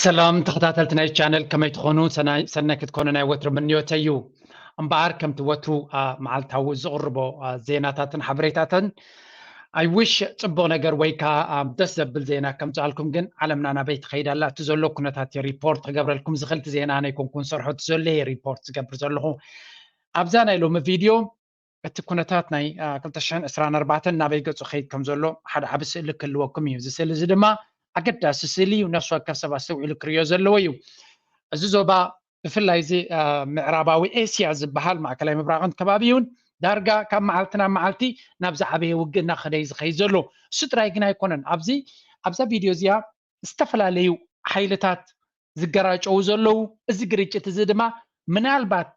ሰላም ተኸታተልቲ ናይ ቻነል፣ ከመይ ትኾኑ? ሰናይ-፣ ሰናይ ክትኮኑ ናይ ወትሩ ምንዮተይ እዩ። እምበኣር ከምቲ ወትሩ፣ አ፣ መዓልታዊ ዝቕርቦ፣ አ፣ ዜናታትን ሓበሬታትን፣ I wish ጽቡቕ ነገር ወይ ከኣ፣ አ፣ ደስ ዘብል ዜና ከምጽኣልኩም፣ ግን ዓለምና ናበይ ትኸይድ ኣላ? እቲ ዘሎ ኩነታት ሪፖርት ክገብረልኩም ዝኽእል እቲ ዜና ኣነ ኣይኮንኩን ሰርሖ፣ እቲ ዘሎ ሪፖርት ዝገብር ዘለኹ። ኣብዛ ናይ ሎሚ ቪድዮ እቲ ኩነታት ናይ፣ አ፣ ክልተ ሽሕን ዕስራን ኣርባዕተን ናበይ ገጹ ከይድ ከም ዘሎ ሓደ ዓቢ ስእሊ ክህልወኩም እዩ። እዚ ስእሊ እዚ ድማ ኣገዳሲ ስእሊ እዩ። ነፍሲ ወከፍ ሰብ ኣስተውዒሉ ክርእዮ ዘለዎ እዩ። እዚ ዞባ ብፍላይ እዚ፣ አ፣ ምዕራባዊ ኤስያ ዝበሃል ማእከላይ ምብራቕን ከባቢውን ዳርጋ ካብ መዓልቲ ናብ መዓልቲ ናብ ዝዓበየ ውግእ እናኸደ እዩ ዝኸይድ ዘሎ። እሱ ጥራይ ግን ኣይኮነን። ኣብዚ፣ ኣብዛ ቪድዮ እዚኣ ዝተፈላለዩ ሓይልታት ዝገራጨው ዘለዉ፣ እዚ ግርጭት እዚ ድማ ምናልባት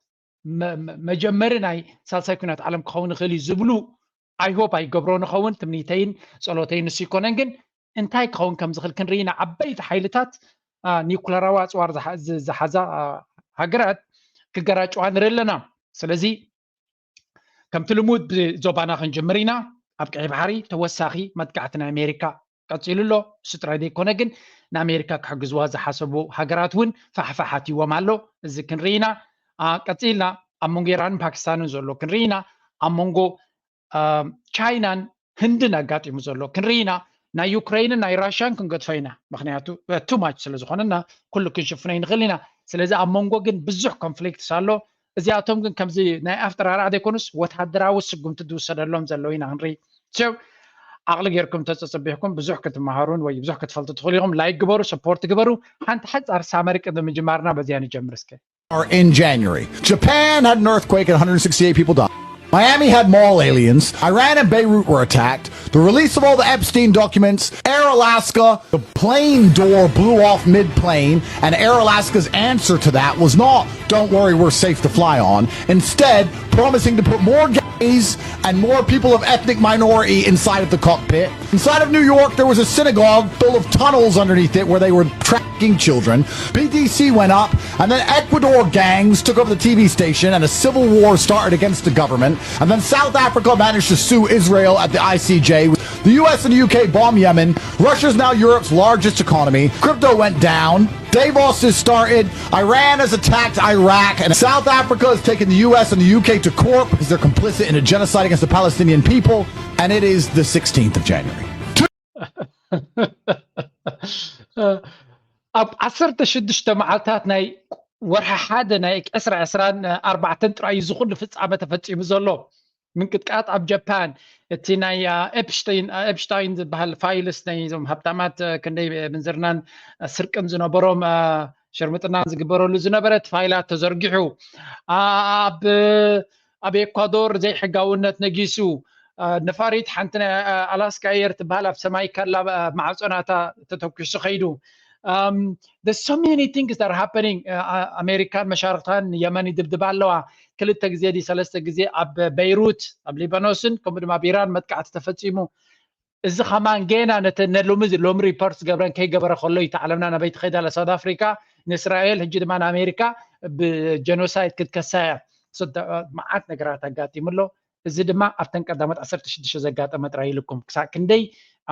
መ-፣ መ-፣ መጀመሪ ናይ ሳልሳይ ኩናት ዓለም ክኸውን ይኽእል እዩ ዝብሉ፣ I hope ኣይገብሮ ንኸውን፣ ትምኒተይን ጸሎተይን ንሱ ይኮነን። ግን እንታይ ክኸውን ከም ዝኽእል ክንርኢ ኢና። ዓበይቲ ሓይልታት፣ አ፣ ኒውክለራዊ ኣጽዋር ዝሓ-፣ ዝ-፣ ዝሓዛ፣ አ፣ ሃገራት ክገራጨዋ ንርኢ ኣለና። ስለዚ ከምቲ ልሙድ ብዞባና ክንጅምር ኢና። ኣብ ቀይሕ ባሕሪ ተወሳኺ መጥቃዕቲ ናይ ኣሜሪካ ቀጺሉ ኣሎ። እሱ ጥራይ ዘይኮነ ግን ንኣሜሪካ ክሕግዝዋ ዝሓሰቡ ሃገራት እውን ፋሕፋሕ ኣትይዎም ኣሎ። እዚ ክንርኢ ኢና። አ፣ ቀጺልና ኣብ መንጎ ኢራንን ፓኪስታንን ዘሎ ክንርኢ ኢና። ኣብ መንጎ፣ አ፣ ቻይናን ህንድን ኣጋጢሙ ዘሎ ክንርኢ ኢና። ናይ ዩክረይንን ናይ ራሽያን ክንገድፎ ኢና። ምኽንያቱ፣ እ፣ too much ስለ ዝኾነና ኩሉ ክንሽፍኖ ኣይንኽእል ኢና። ስለዚ ኣብ መንጎ ግን ብዙሕ ኮንፍሊክትስ ኣሎ። እዚኣቶም ግን ከምዚ ናይ ኣፍ ጠራርዓ ዘይኮኑስ ወታደራዊ ስጉምቲ ዝውሰደሎም ዘለዉ ኢና ክንርኢ። So፣ ዓቕሊ ጌርኩም ተጸጸቢሕኩም ብዙሕ ክትመሃሩን ወይ ብዙሕ ክትፈልጡ ትኽእሉ ኢኹም። ላይክ ግበሩ፣ ሰፖርት ግበሩ። ሓንቲ ሓጻር ሳመሪ ቅድሚ ምጅማርና በዚኣ ንጀምር እስከ። Are in January. Japan had an earthquake and one hundred sixty-eight people died. Miami had mall aliens. Iran and Beirut were attacked. The release of all the Epstein documents, Air Alaska, the plane door blew off mid plane, and Air Alaska's answer to that was not, "Don't worry, we're safe to fly on." Instead, promising to put more gays and more people of ethnic minority inside of the cockpit. Inside of New York, there was a synagogue full of tunnels underneath it where they were tracking children. P T C went up, and then Ecuador gangs took over the T V station, and a civil war started against the government. And then South Africa managed to sue Israel at the I C J. The U S and the U K bomb Yemen. Russia's now Europe's largest economy. Crypto went down. Davos has started. Iran has attacked Iraq. And South Africa has taken the U S and the U K to court because they're complicit in a genocide against the Palestinian people. And it is the sixteenth of January. ኣብ ዓሰርተ ሽዱሽተ መዓልታት ናይ ወርሒ ሓደ ናይ ዕስራ ዕስራን ኣርባዕተን ጥራይ እዩ እዚ ኩሉ ፍጻመ ተፈጺሙ ዘሎ። ምንቅጥቃጥ ኣብ ጃፓን፣ እቲ ናይ፣ አ፣ ኤፕሽተይን፣ አ፣ ኤፕሽታይን ዝበሃል ፋይልስ ናይ እዞም ሃብታማት፣ አ፣ ክንደይ ምንዝርናን፣ አ፣ ስርቅን ዝነበሮም፣ አ፣ ሽርምጥናን ዝግበረሉ ዝነበረ እቲ ፋይላት ተዘርጊሑ። አ፣ ኣብ፣ ኣብ ኤኳዶር ዘይሕጋውነት ነጊሱ። አ፣ ነፋሪት ሓንቲ ናይ፣ አ፣ ኣላስካ ኤር ትበሃል ኣብ ሰማይ ካላ፣ አ፣ ማዕጾ ናታ ተተኩሱ ከይዱ። Um, there's so many things that are happening. አ፣ አ፣ ኣሜሪካን መሻርኽታን የመን ይድብድባ ኣለዋ። ክልተ ግዜ ድዩ ሰለስተ ግዜ ኣብ በይሩት፣ ኣብ ሊባኖስን ከምኡ ድማ ኣብ ኢራን መጥቃዕቲ ተፈጺሙ። እዚ ከማን ጌና ነተ-፣ ነሎሚ፣ ሎሚ ሪፖርት ዝገብረን ከይገበረ ከሎ እዩ። እታ ዓለምና ናበይ ትኸይድ ኣላ? ሳውት ኣፍሪካ ንእስራኤል፣ ሕጂ ድማ ንኣሜሪካ ብጀኖሳይድ ክትከሳ እያ። So፣ ደ-፣ መዓት ነገራት ኣጋጢሙ ኣሎ። እዚ ድማ ኣብተን ቀዳሞት ዓሰርተ ሽዱሽተ ዘጋጠመ ጥራይ ኢልኩም። ክሳብ ክንደይ፣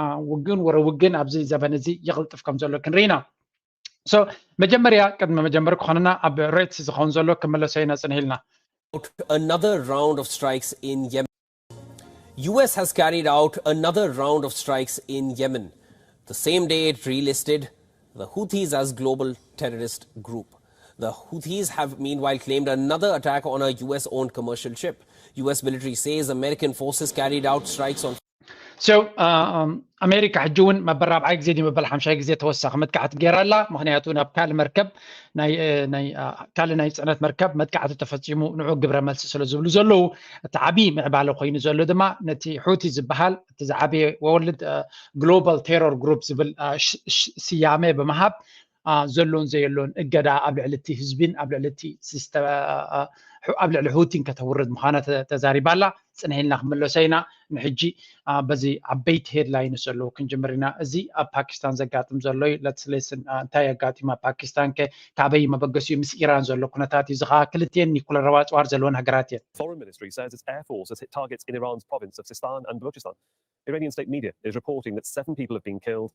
አ፣ ውግን ወረ ውግን ኣብዚ ዘበን እዚ ይቕልጥፍ ከም ዘሎ ክንርኢ ኢና። So፣ መጀመርያ፣ ቅድሚ መጀመሪ ክኾንና ኣብ ሬትስ ዝኸውን ዘሎ ክመለሶ ኢና ጽንሂልና። Another round of strikes in Yemen. U S has carried out another round of strikes in Yemen, the same day it relisted the Houthis as global terrorist group. The Houthis have meanwhile claimed another attack on a U S-owned commercial ship. U S military says American forces carried out strikes on So, አ፣ ኣሜሪካ ሕጂ እውን መበል ራብዓይ ግዜ ድዩ መበል ሓምሻይ ግዜ ተወሳኺ መጥቃዕቲ ገይራ ኣላ። ምኽንያቱ ናብ ካልእ መርከብ ናይ፣ እ፣ ናይ፣ አ፣ ካልእ ናይ ጽዕነት መርከብ መጥቃዕቲ ተፈጺሙ ንዑ ግብረ መልሲ ስለ ዝብሉ ዘለዉ፣ እቲ ዓብዪ ምዕባለ ኮይኑ ዘሎ ድማ ነቲ ሑቲ ዝበሃል እቲ ዝዓበየ ወርልድ፣ አ፣ ግሎባል ቴሮር ግሩፕ ዝብል፣ አ፣ ሽ-፣ ሽ-፣ ስያመ ብምሃብ፣ ዘሎን ዘየሎን እገዳ ኣብ ልዕሊ እቲ ህዝቢን ኣብ ልዕሊ እቲ ኣብ ልዕሊ ሁቲን ከተውርድ ምዃና ተዛሪባ ኣላ። ጽንሕ ኢልና ክምለሶ ኢና። ንሕጂ በዚ ዓበይቲ ሄድላይንስ ዘለዉ ክንጅምር ኢና። እዚ ኣብ ፓኪስታን ዘጋጥም ዘሎ እዩ። ለትስሌስን እንታይ ኣጋጢማ ፓኪስታን ከ ካበይ መበገሲኡ ምስ ኢራን ዘሎ ኩነታት እዩ። እዚ ከዓ ክልቲኤን ኒኩለራዊ ኣፅዋር ዘለወን ሃገራት እየን። Foreign ministry says its air force has hit targets in Iran's province of Sistan and Balochistan. Iranian state media is reporting that seven people have been killed.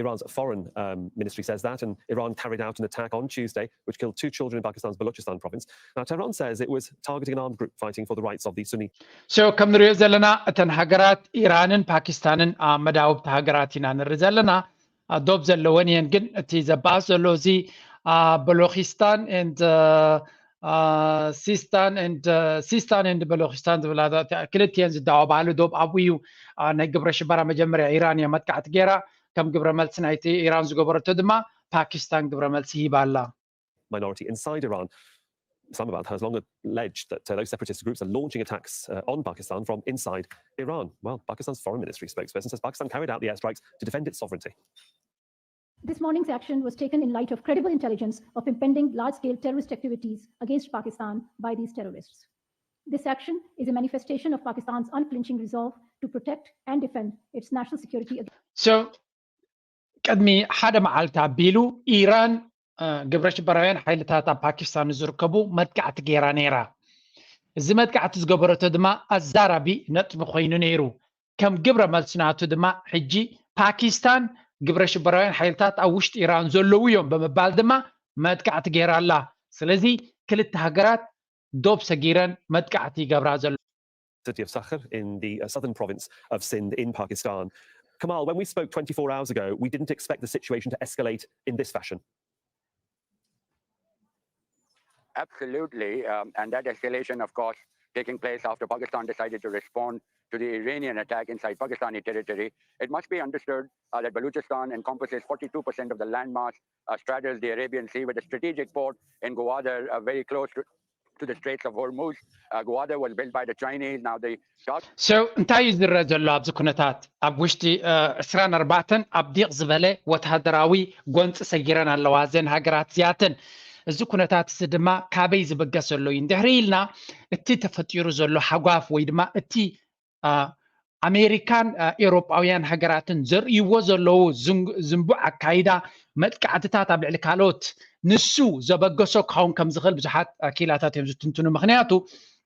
Iran's foreign um, ministry says that, and Iran carried out an attack on Tuesday, which killed two children in Pakistan's Balochistan province. Now, Tehran says it was targeting an armed group fighting for the rights of the Sunni. So, ከም ንሪኦ ዘለና እተን ሃገራት ኢራንን ፓኪስታንን መዳውብቲ ሃገራት ኢና ንርኢ ዘለና። ዶብ ዘለወን እየን፣ ግን እቲ ዘባእስ ዘሎ እዚ በሎኪስታን and ሲስታን and ሲስታን and በሎኪስታን ዝብላ ክልቲኤን ዝዳወባሉ ዶብ ኣብኡ እዩ። ናይ ግብረ ሽበራ መጀመርያ ኢራን እያ መጥቃዕቲ ገይራ። ከም ግብረ መልሲ ናይቲ ኢራን ዝገበረቶ ድማ ፓኪስታን ግብረ መልሲ ሂባ ኣላ። Minority inside Iran. Islamabad has long alleged that uh, those separatist groups are launching attacks uh, on Pakistan from inside Iran. Well, Pakistan's foreign ministry spokesperson says Pakistan carried out the airstrikes to defend its sovereignty. This morning's action was taken in light of credible intelligence of impending large-scale terrorist activities against Pakistan by these terrorists. This action is a manifestation of Pakistan's unflinching resolve to protect and defend its national security. So, ቅድሚ ሓደ መዓልቲ ኣቢሉ ኢራን ግብረ ሽበራውያን ሓይልታት ኣብ ፓኪስታን ዝርከቡ መጥቃዕቲ ገይራ ነይራ። እዚ መጥቃዕቲ ዝገበረቶ ድማ ኣዛራቢ ነጥቢ ኮይኑ ነይሩ። ከም ግብረ መልሲ ናቱ ድማ ሕጂ ፓኪስታን ግብረ ሽበራውያን ሓይልታት ኣብ ውሽጢ ኢራን ዘለዉ እዮም ብምባል ድማ መጥቃዕቲ ገይራ ኣላ። ስለዚ ክልተ ሃገራት ዶብ ሰጊረን መጥቃዕቲ ይገብራ ዘሎ። City of Sakhar in the uh, southern province of Sindh in Pakistan. Kamal, when we spoke twenty-four hours ago, we didn't expect the situation to escalate in this fashion. Absolutely. Um, and that escalation, of course, taking place after Pakistan decided to respond to the Iranian attack inside Pakistani territory. It must be understood uh, that Baluchistan encompasses forty-two percent of the landmass, uh, straddles the Arabian Sea with a strategic port in Gwadar, uh, very close to, to the Straits of Hormuz. Uh, Gwadar was built by the Chinese. Now the So እንታይ እዩ ዝረአ ዘሎ ኣብዚ ኩነታት? ኣብ ውሽጢ ዕስራን ኣርባዕተን ኣብ ዲቕ ዝበለ ወተሃደራዊ ጎንፂ ሰጊረን ኣለዋ እዘን ሃገራት እዚኣተን። እዚ ኩነታት እዚ ድማ ካበይ ዝብገስ ዘሎ እዩ? እንድሕሪ ኢልና እቲ ተፈጢሩ ዘሎ ሃጓፍ ወይ ድማ እቲ ኣሜሪካን ኤውሮጳውያን ሃገራትን ዘርእይዎ ዘለዉ ዝንቡዕ ኣካይዳ መጥቃዕትታት ኣብ ልዕሊ ካልኦት ንሱ ዘበገሶ ክኸውን ከም ዝኽእል ብዙሓት ኪላታት እዮም ዝትንትኑ። ምኽንያቱ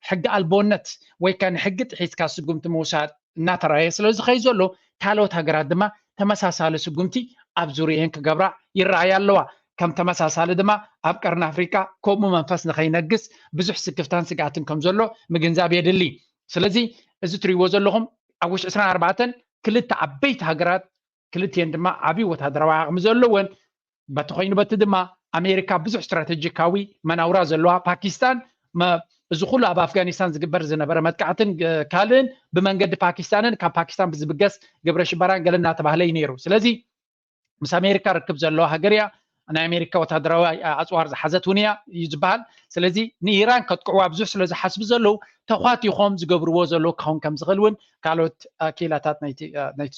ሕጊ ኣልቦነት ወይ ከ ንሕጊ ጥሒስካ ስጉምቲ ምውሳድ እናተራየ ስለ ዝኸይ ዘሎ ካልኦት ሃገራት ድማ ተመሳሳሊ ስጉምቲ ኣብ ዙርየን ክገብራ ይረኣያ ኣለዋ። ከም ተመሳሳሊ ድማ ኣብ ቀርኒ ኣፍሪቃ ከምኡ መንፈስ ንኸይነግስ ብዙሕ ስክፍታን ስግኣትን ከም ዘሎ ምግንዛብ የድሊ። ስለዚ እዚ ትሪእዎ ዘለኹም ኣብ ውሽጢ ዕስራን ኣርባዕተን ክልተ ዓበይቲ ሃገራት ክልቲኤን ድማ ዓብዪ ወታደራዊ ዓቕሚ ዘለወን በቲ ኮይኑ በቲ ድማ ኣሜሪካ ብዙሕ ስትራቴጂካዊ መናውራ ዘለዋ ፓኪስታን እዚ ኩሉ ኣብ ኣፍጋኒስታን ዝግበር ዝነበረ መጥቃዕትን ካልእን ብመንገዲ ፓኪስታንን ካብ ፓኪስታን ብዝብገስ ግብረ ሽበራን ገለ እናተባህለ እዩ ነይሩ። ስለዚ ምስ ኣሜሪካ ርክብ ዘለዋ ሃገር እያ። ናይ ኣሜሪካ ወታደራዊ ኣፅዋር ዝሓዘት እውን እያ እዩ ዝበሃል። ስለዚ ንኢራን ከጥቅዕዋ ብዙሕ ስለ ዝሓስቡ ዘለዉ ተኳቲኾም ዝገብርዎ ዘለዉ ክኸውን ከም ዝኽእል እውን ካልኦት ክኢላታት ናይቲ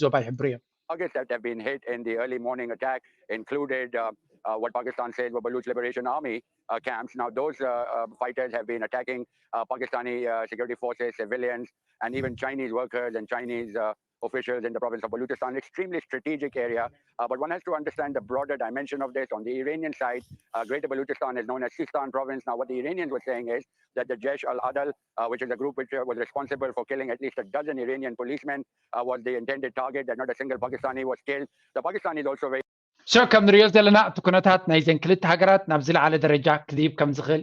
ዞባ ይሕብሩ እዮም። Targets that have been hit in the early morning attack included uh, uh, what Pakistan says were Baluch Liberation Army uh, camps. Now, those uh, uh, fighters have been attacking uh, Pakistani uh, security forces, civilians, and even Chinese workers and Chinese uh, officials in the province of Baluchistan, extremely strategic area. Uh, but one has to understand the broader dimension of this. On the Iranian side, uh, Greater Baluchistan is known as Sistan province. Now, what the Iranians were saying is that the Jaish al-Adl, uh, which is a group which uh, was responsible for killing at least a dozen Iranian policemen, uh, was the intended target, that not a single Pakistani was killed. The Pakistanis also very So ከም ንሪኦ ዘለና እቲ ኩነታት ናይዘን ክልተ ሃገራት ናብ ዝለዓለ ደረጃ ክድይብ ከም ዝኽእል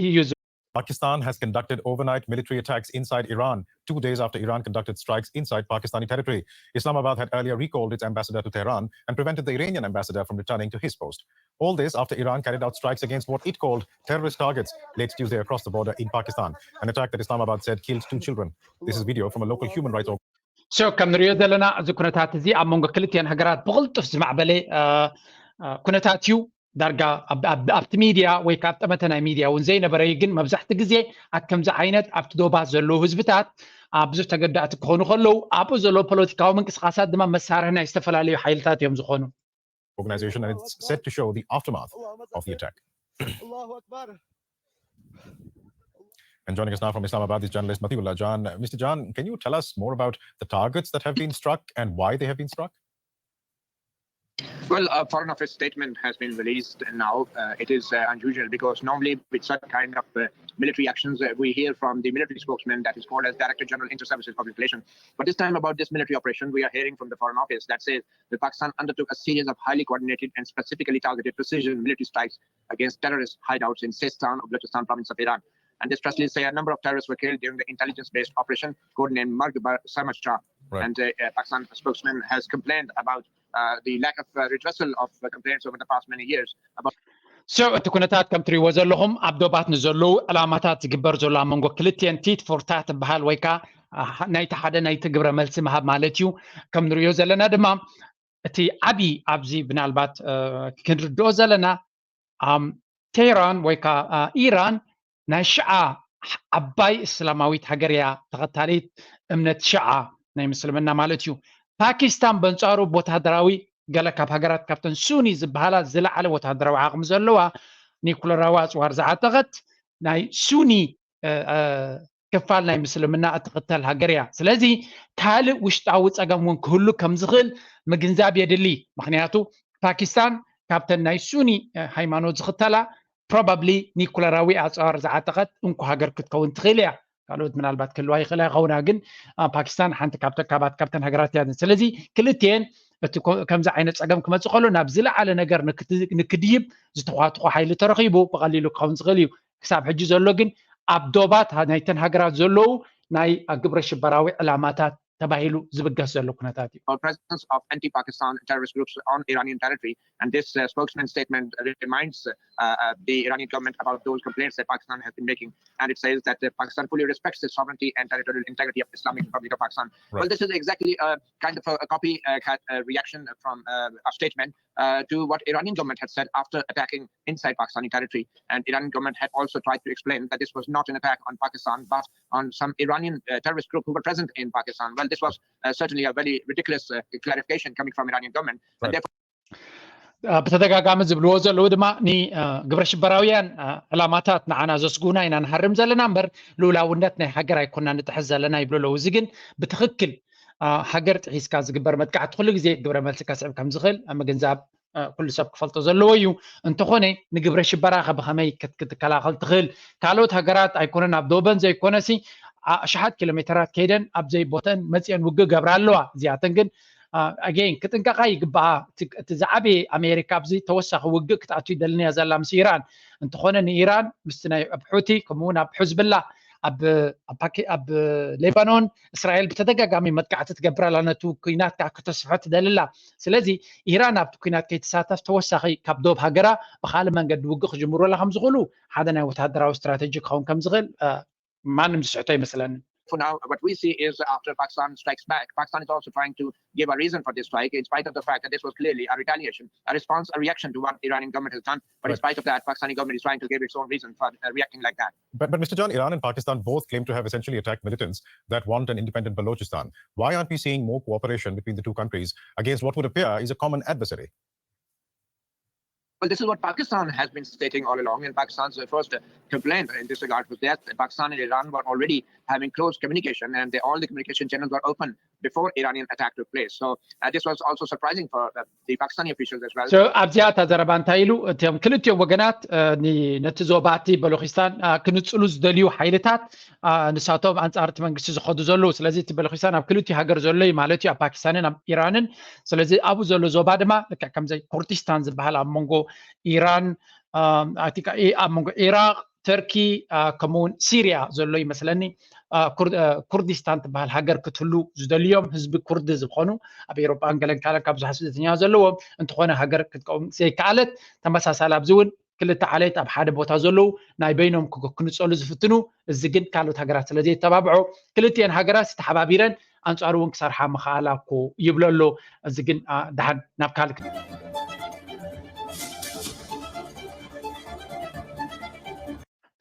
እዩ። Pakistan has conducted overnight military attacks inside Iran, two days after Iran conducted strikes inside Pakistani territory. Islamabad had earlier recalled its ambassador to Tehran and prevented the Iranian ambassador from returning to his post. All this after Iran carried out strikes against what it called terrorist targets late Tuesday across the border in Pakistan, an attack that Islamabad said killed two children. This is video from a local human rights organization. So ከም ንሪኦ ዘለና እዚ ኩነታት እዚ ኣብ መንጎ ክልቲኤን ሃገራት ብቕልጡፍ ዝማዕበለ ኩነታት እዩ። ዳርጋ ኣብቲ ሚድያ ወይ ካብ ጠመተ ናይ ሚድያ እውን ዘይነበረ እዩ። ግን መብዛሕቲ ግዜ ኣብ ከምዚ ዓይነት ኣብቲ ዶባት ዘለዉ ህዝብታት ብዙሕ ተገዳእቲ ክኾኑ ከለዉ ኣብኡ ዘለዉ ፖለቲካዊ ምንቅስቃሳት ድማ መሳርሒ ናይ ዝተፈላለዩ ሓይልታት እዮም ዝኾኑ። organization, and it's set to show the aftermath of the attack. And joining us now from Islamabad is journalist Matiullah Jan. Mister Jan, can you tell us more about the targets that have been struck and why they have been struck? Well, a Foreign Office statement has been released now. Uh, it is uh, unusual because normally with such kind of uh, military actions, uh, we hear from the military spokesman that is called as Director General Inter-Services Public Relations. But this time about this military operation, we are hearing from the Foreign Office that says that Pakistan undertook a series of highly coordinated and specifically targeted precision military strikes against terrorist hideouts in Sistan of Balochistan province of Iran. And this press release say a number of terrorists were killed during the intelligence-based operation codenamed Marg Bar Samachar. Right. And uh, uh, Pakistan spokesman has complained about uh, the lack of uh, redressal of uh, complaints over the past many years about So እቲ ኩነታት ከም ትሪእዎ ዘለኹም ኣብ ዶባት ንዘለዉ ዕላማታት ዝግበር ዘሎ ኣብ መንጎ ክልቲኤን ቲት ፎርታት ትበሃል ወይ ከዓ ናይቲ ሓደ ናይቲ ግብረ መልሲ ምሃብ ማለት እዩ። ከም ንሪኦ ዘለና ድማ እቲ ዓብዪ ኣብዚ ብናልባት ክንርድኦ ዘለና ቴህራን ወይ ከዓ ኢራን ናይ ሽዓ ዓባይ እስላማዊት ሃገር እያ፣ ተኸታሊት እምነት ሽዓ ናይ ምስልምና ማለት እዩ። ፓኪስታን በንጻሩ ወታደራዊ ገለ ካብ ሃገራት ካብተን ሱኒ ዝበሃላ ዝለዓለ ወታደራዊ ዓቕሚ ዘለዋ ኒኩለራዊ ኣፅዋር ዝዓጠቐት ናይ ሱኒ ክፋል ናይ ምስልምና እትኽተል ሃገር እያ። ስለዚ ካልእ ውሽጣዊ ፀገም እውን ክህሉ ከም ዝኽእል ምግንዛብ የድሊ። ምክንያቱ ፓኪስታን ካብተን ናይ ሱኒ ሃይማኖት ዝኽተላ ፕሮባብሊ ኒኩለራዊ ኣፅዋር ዝዓጠቐት እንኮ ሃገር ክትከውን ትኽእል እያ። ካልኦት ምናልባት ክህልዋ ይኽእላ ይኸውና፣ ግን ፓኪስታን ሓንቲ ካብተን ካባት ካብተን ሃገራት እያ። ስለዚ ክልቲኤን እቲ ከምዚ ዓይነት ፀገም ክመፅእ ከሎ ናብ ዝለዓለ ነገር ንክድይብ ዝተኳትኾ ሓይሊ ተረኺቡ ብቐሊሉ ክኸውን ዝኽእል እዩ። ክሳብ ሕጂ ዘሎ ግን ኣብ ዶባት ናይተን ሃገራት ዘለዉ ናይ ግብረ ሽበራዊ ዕላማታት ተባሂሉ ዝብገስ ዘሎ ኩነታት እዩ። Presence of anti-Pakistan terrorist groups on Iranian territory, and this uh, spokesman statement reminds uh, uh, the Iranian government about those complaints that Pakistan has been making, and it says that uh, Pakistan fully respects the sovereignty and territorial integrity of Islamic Republic of Pakistan. Right. Well, this is exactly a kind of a, a copy uh, cut uh, reaction from uh, a statement uh, to what Iranian government had said after attacking inside Pakistani territory. And Iranian government had also tried to explain that this was not an attack on Pakistan, but on some Iranian uh, terrorist group who were present in Pakistan. Well, this was uh, certainly a very ridiculous uh, clarification coming from Iranian government. And Right. therefore, ብተደጋጋሚ ዝብልዎ ዘለዉ ድማ ንግብረ ሽበራውያን ዕላማታት ንዓና ዘስጉና ኢና ንሃርም ዘለና እምበር ልኡላውነት ናይ ሃገር ኣይኮና ንጥሕስ ዘለና ይብሉ ኣለዉ። እዚ ግን ብትኽክል ሃገር ጥሒስካ ዝግበር መጥቃዕቲ ኩሉ ግዜ ግብረ መልሲ ከስዕብ ከም ዝኽእል ምግንዛብ ኩሉ ሰብ ክፈልጦ ዘለዎ እዩ። እንተኾነ ንግብረ ሽበራ ከ ብኸመይ ክት- ክትከላኸል ትኽእል? ካልኦት ሃገራት ኣይኮነን ኣብ ዶበን ዘይኮነሲ ኣሽሓት ኪሎ ሜተራት ከይደን ኣብ ዘይቦተን መፅአን ውግእ ገብራ ኣለዋ። እዚኣተን ግን ኣጌን ክጥንቀቓ ይግባኣ። እቲ እቲ ዝዓበየ ኣሜሪካ ኣብዚ ተወሳኺ ውግእ ክትኣቱ ይደልን እያ ዘላ ምስ ኢራን። እንተኾነ ንኢራን ምስቲ ናይ ኣብ ሑቲ ከምኡ እውን ኣብ ሕዝብላ ኣብ ኣብ ፓኪ- ኣብ ሌባኖን እስራኤል ብተደጋጋሚ መጥቃዕቲ ትገብር ኣላ፣ ነቲ ኩናት ከዓ ክተስፍሖ ትደሊ ኣላ። ስለዚ ኢራን ኣብቲ ኩናት ከይትሳተፍ ተወሳኺ ካብ ዶብ ሃገራ ብካልእ መንገዲ ውግእ ክጅምሩ ኣላ ከም ዝኽእሉ ሓደ ናይ ወታደራዊ ስትራቴጂ ክኸውን ከም ዝኽእል ማንም ዝስሕቶ ኣይመስለንን። For now, what we see is after Pakistan strikes back, Pakistan is also trying to give a reason for this strike, in spite of the fact that this was clearly a retaliation, a response, a reaction to what Iranian government has done. But in Right. spite of that, Pakistani government is trying to give its own reason for uh, reacting like that. But, but Mister Jan, Iran and Pakistan both claim to have essentially attacked militants that want an independent Balochistan. Why aren't we seeing more cooperation between the two countries against what would appear is a common adversary? Well, this is what Pakistan has been stating all along, and Pakistan's uh, first uh, complaint in this regard was that Pakistan and Iran were already having close communication, and they, all the communication channels were open before Iranian attack took place. So uh, this was also surprising for uh, the Pakistani officials as well. So ኣብዚኣ እታ ዘረባ እንታይ ኢሉ? እቶም ክልቲኦም ወገናት እ፣ ኒ- ነቲ ዞባ እቲ በሎኪስታን እ፣ ክንጽሉ ዝደልዩ ሓይልታት እ፣ ንሳቶም ኣንጻር እቲ መንግስቲ ዝኸዱ ዘለዉ። ስለዚ እቲ በሎኪስታን ኣብ ክልቲኡ ሃገር ዘሎ እዩ ማለት እዩ፣ ኣብ ፓኪስታንን ኣብ ኢራንን። ስለዚ ኣብኡ ዘሎ ዞባ ድማ ልክዕ ከምዚ ኩርዲስታን ዝበሃል ኣብ መንጎ ኢራን እ፣ ኣቲ- ኢ- ኣብ መንጎ ኢራቅ፣ ተርኪ እ፣ ከምኡ እውን ሲርያ ዘሎ ይመስለኒ። እ፣ ኩር- እ፣ ኩርዲስታን ትበሃል ሃገር ክትህሉ ዝደልዮም ህዝቢ ኩርዲ ዝኾኑ ኣብ ኤሮጳን ገለን ካልኦት ካብ ብዙሓት ስደተኛ ዘለዎም እንተኾነ ሃገር ክትቀውም ዘይከኣለት ተመሳሳሊ ኣብዚ እውን ክልተ ዓሌት ኣብ ሓደ ቦታ ዘለዉ ናይ በይኖም ክግ- ክንጸሉ ዝፍትኑ፣ እዚ ግን ካልኦት ሃገራት ስለ ዘየተባብዖ ክልቲኤን ሃገራት ተሓባቢረን ኣንጻሩ እውን ክሰርሓ ምኽኣላ እኮ ይብሎ ኣሎ። እዚ ግን ኣ፣ ደሓን ናብ ካልእ ክን-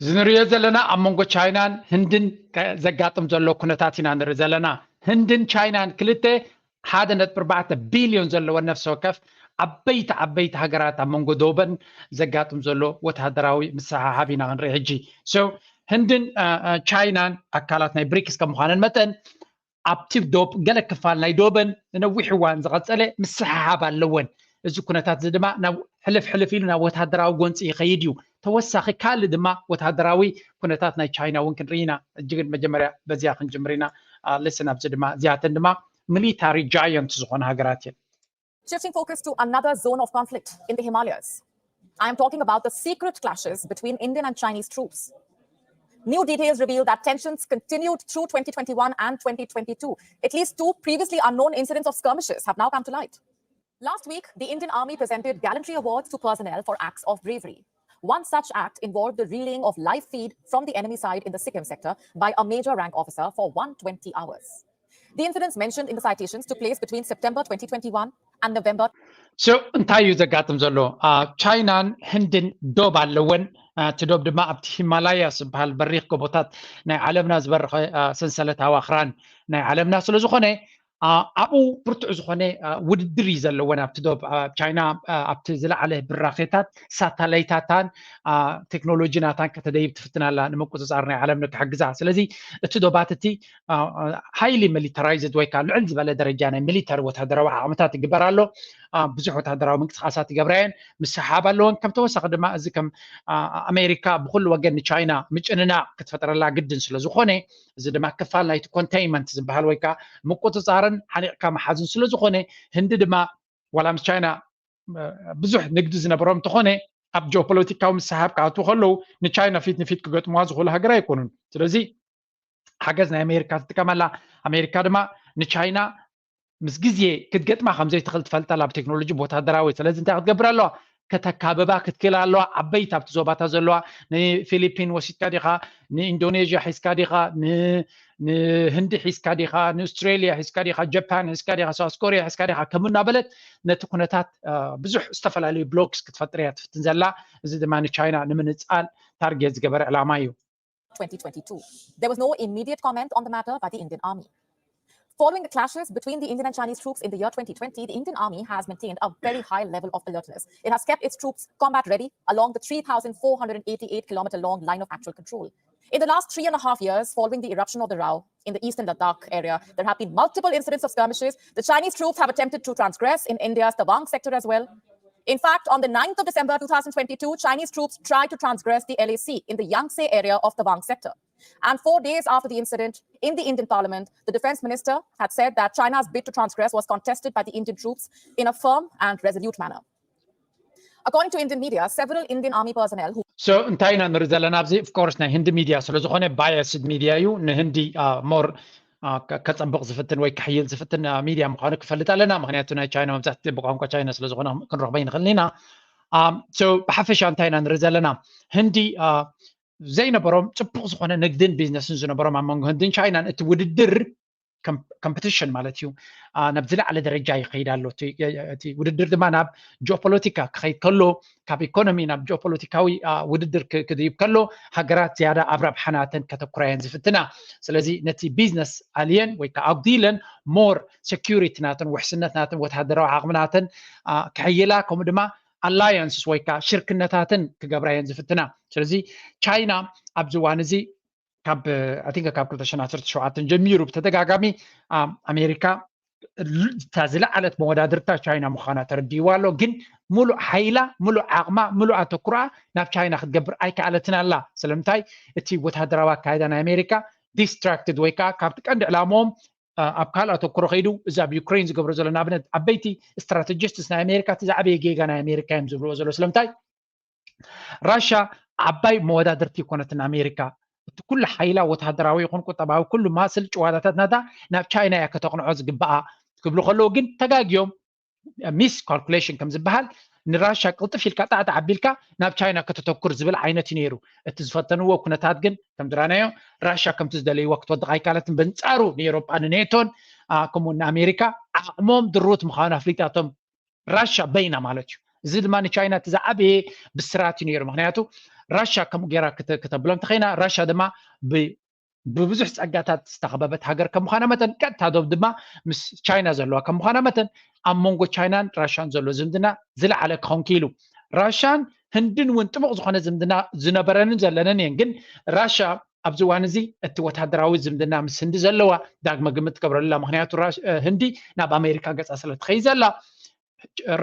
እዚ ንሪኦ ዘለና ኣብ መንጎ ቻይናን ህንድን ከ- ዘጋጥም ዘሎ ኩነታት ኢና ንርኢ ዘለና። ህንድን ቻይናን ክልተ ሓደ ነጥቢ ኣርባዕተ ቢልዮን ዘለወን ነፍሲ ወከፍ ዓበይቲ ዓበይቲ ሃገራት ኣብ መንጎ ዶበን ዘጋጥም ዘሎ ወተሃደራዊ ምስሕሓብ ኢና ክንርኢ ሕጂ። So ህንድን ቻይናን ኣካላት ናይ ብሪክስ ከም ምዃነን መጠን ኣብቲ ዶብ ገለ ክፋል ናይ ዶበን ንነዊሕ እዋን ዝቐጸለ ምስሕሓብ ኣለወን። እዚ ኩነታት እዚ ድማ ናብ ሕልፍ ሕልፍ ኢሉ ናብ ወተሃደራዊ ጎንፂ ይኸይድ እዩ። ተወሳኺ ካልእ ድማ ወተሃደራዊ ኩነታት ናይ ቻይና እውን ክንርኢ ኢና። እጅግን መጀመርያ በዚያ ክንጅምር ኢና። ልስን ኣብዚ ድማ እዚኣተን ድማ ሚሊታሪ ጃየንት ዝኾነ ሃገራት እየን። Shifting focus to another zone of conflict in the Himalayas. I am talking about the secret clashes between Indian and Chinese troops. New details reveal that tensions continued through twenty twenty-one and twenty twenty-two. At least two previously unknown incidents of skirmishes have now come to light. Last week, the Indian Army presented gallantry awards to personnel for acts of bravery. One such act involved the relaying of live feed from the enemy side in the Sikkim sector by a major rank officer for one hundred twenty hours. The incidents mentioned in the citations took place between September twenty twenty-one and November. So እንታይ እዩ ዘጋጥም ዘሎ? ቻይናን ህንድን ዶብ ኣለወን። እቲ ዶብ ድማ ኣብቲ ሂማላያ ዝበሃል በሪኽ ጎቦታት ናይ ዓለምና ዝበረኸ ሰንሰለት ኣዋኽራን ናይ ዓለምና ስለ ዝኾነ ኣብኡ ብርቱዕ ዝኾነ ውድድር እዩ ዘለወን። ኣብቲ ዶብ ቻይና ኣብቲ ዝለዓለ ብራኼታት ሳተላይታታን ቴክኖሎጂ ናታን ከተደይብ ትፍትን ኣላ ንምቁፅፃር ናይ ዓለም ንክሕግዛ። ስለዚ እቲ ዶባት እቲ highly militarized ወይ ከዓ ልዕል ዝበለ ደረጃ ናይ ሚሊተሪ ወታደራዊ ዓቕምታት ይግበር ኣሎ። ብዙሕ ወታደራዊ ምንቅስቃሳት ይገብራ እየን፣ ምስሓብ ኣለወን። ከም ተወሳኺ ድማ እዚ ከም ኣሜሪካ ብኩሉ ወገን ንቻይና ምጭንናቕ ክትፈጥረላ ግድን ስለ ዝኾነ እዚ ድማ ክፋል ናይቲ ኮንቴይንመንት ዝበሃል ወይ ከዓ ምቁፅፃርን ሓኒቕካ መሓዝን ስለ ዝኾነ ህንዲ ድማ ዋላ ምስ ቻይና ብዙሕ ንግዲ ዝነበሮም እንተኾነ ኣብ ጂኦፖለቲካዊ ምስሓብ ክኣትዉ ከለዉ ንቻይና ፊት ንፊት ክገጥምዋ ዝኽእሉ ሃገር ኣይኮኑን። ስለዚ ሓገዝ ናይ ኣሜሪካ ትጥቀመላ። ኣሜሪካ ድማ ንቻይና ምስ ግዜ ክትገጥማ ከም ዘይትኽእል ትፈልጥ ኣላ። ብቴክኖሎጂ ብወታደራዊ ስለዚ እንታይ ክትገብር ኣለዋ? ከተካብባ ክትክእል ኣለዋ። ዓበይቲ ኣብቲ ዞባታት ዘለዋ ንፊሊፒን ወሲድካ ዲኻ፣ ንኢንዶኔዥያ ሒዝካ ዲኻ፣ ንህንዲ ሒዝካ ዲኻ፣ ንኣውስትሬልያ ሒዝካ ዲኻ፣ ጃፓን ሒዝካ ዲኻ፣ ሳውስ ኮርያ ሒዝካ ዲኻ ከም እናበለት ነቲ ኩነታት ብዙሕ ዝተፈላለዩ ብሎክስ ክትፈጥር እያ ትፍትን ዘላ። እዚ ድማ ንቻይና ንምንፃል ታርጌት ዝገበረ ዕላማ እዩ። twenty twenty-two. There was no immediate comment on the matter by the Indian Army. Following the clashes between the Indian and Chinese troops in the year twenty twenty, the Indian Army has maintained a very high level of alertness. It has kept its troops combat ready along the three thousand four hundred eighty-eight kilometer long line of actual control. In the last three and a half years following the eruption of the Rao in the eastern Ladakh area, there have been multiple incidents of skirmishes. The Chinese troops have attempted to transgress in India's Tawang sector as well. In fact, on the ninth of December two thousand twenty-two, Chinese troops tried to transgress the L A C in the Yangtse area of the Tawang sector. And four days after the incident, in the Indian parliament, the defense minister had said that China's bid to transgress was contested by the Indian troops in a firm and resolute manner. According to Indian media, several Indian army personnel who So እንታይ ኢና ንርኢ ዘለና ኣብዚ? Of course ናይ ህንዲ ሚድያ ስለ ዝኾነ ባያስድ ሚድያ እዩ። ንህንዲ ሞር ከፀብቕ ዝፍትን ወይ ክሕይል ዝፍትን ሚድያ ምዃኑ ክፈልጥ ኣለና። ምክንያቱ ናይ ቻይና መብዛሕትኡ ብቋንቋ ቻይና ስለ ዝኾነ ክንረኽቦ ይንኽእል ኢና። So ብሓፈሻ እንታይ ኢና ንርኢ ዘለና? ህንዲ ዘይነበሮም ፅቡቕ ዝኾነ ንግድን ቢዝነስን ዝነበሮም ኣብ መንጎ ህንድን ቻይናን እቲ ውድድር ኮምፕቲሽን ማለት እዩ ናብ ዝለዓለ ደረጃ ይኸይድ ኣሎ። እቲ ውድድር ድማ ናብ ጂኦፖለቲካ ክኸይድ ከሎ ካብ ኢኮኖሚ ናብ ጂኦፖለቲካዊ ውድድር ክድይብ ከሎ ሃገራት ዝያዳ ኣብ ረብሓ ናተን ከተኩራ እየን ዝፍትና። ስለዚ ነቲ ቢዝነስ ኣልየን ወይ ከዓ ኣጉዲለን ሞር ሴኪሪቲ ናተን ውሕስነት ናተን ወታደራዊ ዓቕሚ ናተን ክሕይላ ከምኡ ድማ ኣላያንስስ ወይ ከዓ ሽርክነታትን ክገብራ እየን ዝፍትና። ስለዚ ቻይና ኣብዚ እዋን እዚ ካብ ኣቲንከ ካብ ክልተ ሽሕን ዓሰርተ ሸውዓተን ጀሚሩ ብተደጋጋሚ ኣሜሪካ እታ ዝለዓለት መወዳድርታ ቻይና ምዃና ተረዲእዋ ኣሎ። ግን ሙሉእ ሓይላ፣ ሙሉእ ዓቕማ፣ ሙሉእ ኣተኩራ ናብ ቻይና ክትገብር ኣይከኣለትን ኣላ። ስለምንታይ? እቲ ወታደራዊ ኣካይዳ ናይ ኣሜሪካ ዲስትራክትድ ወይ ከዓ ካብቲ ቀንዲ ዕላምኦም ኣብ ካልእ ኣተኩሮ ከይዱ እዚ ኣብ ዩክሬን ዝገብሮ ዘሎ ንኣብነት ዓበይቲ ስትራተጂስትስ ናይ ኣሜሪካ እቲ ዝዓበየ ጌጋ ናይ ኣሜሪካ እዮም ዝብልዎ ዘሎ። ስለምንታይ? ራሻ ዓባይ መወዳድርቲ ይኮነትን ኣሜሪካ። እቲ ኩሉ ሓይላ ወታደራዊ ይኹን ቁጠባዊ ኩሉ ማስል ጭዋዳታት ናታ ናብ ቻይና እያ ከተቕንዖ ዝግባኣ ክብሉ ከለዉ ግን ተጋግዮም። ሚስ ካልኩሌሽን ከም ዝበሃል ንራሻ ቅልጥፍ ኢልካ ጣዕጣዕ ኣቢልካ ናብ ቻይና ከተተኩር ዝብል ዓይነት እዩ ነይሩ። እቲ ዝፈተንዎ ኩነታት ግን ከም ዝረኣናዮ ራሻ ከምቲ ዝደለይዎ ክትወድቕ ኣይካለትን። በንጻሩ ንኤሮጳ ንኔቶን ከምኡ ንኣሜሪካ ዓቕሞም ድሩት ምዃኑ ኣፍሊጣቶም ራሻ በይና ማለት እዩ። እዚ ድማ ንቻይና እቲ ዝዓበየ ብስራት እዩ ነይሩ። ምክንያቱ ራሻ ከምኡ ጌራ ክተ- ክተብሎ እንተኸይና ራሻ ድማ ብ- ብብዙሕ ጸጋታት ዝተኸበበት ሃገር ከም ምዃና መጠን፣ ቀጥታ ዶብ ድማ ምስ ቻይና ዘለዋ ከም ምዃና መጠን፣ ኣብ መንጎ ቻይናን ራሻን ዘሎ ዝምድና ዝለዓለ ክኸውን ክኢሉ። ራሻን ህንድን እውን ጥቡቕ ዝኾነ ዝምድና ዝነበረንን ዘለንን እየን። ግን ራሻ ኣብዚ እዋን እዚ እቲ ወታደራዊ ዝምድና ምስ ህንዲ ዘለዋ ዳግመ ግምት ትገብረሉ ኣላ። ምኽንያቱ ህንዲ ናብ ኣሜሪካ ገጻ ስለ ትኸይድ ዘላ፣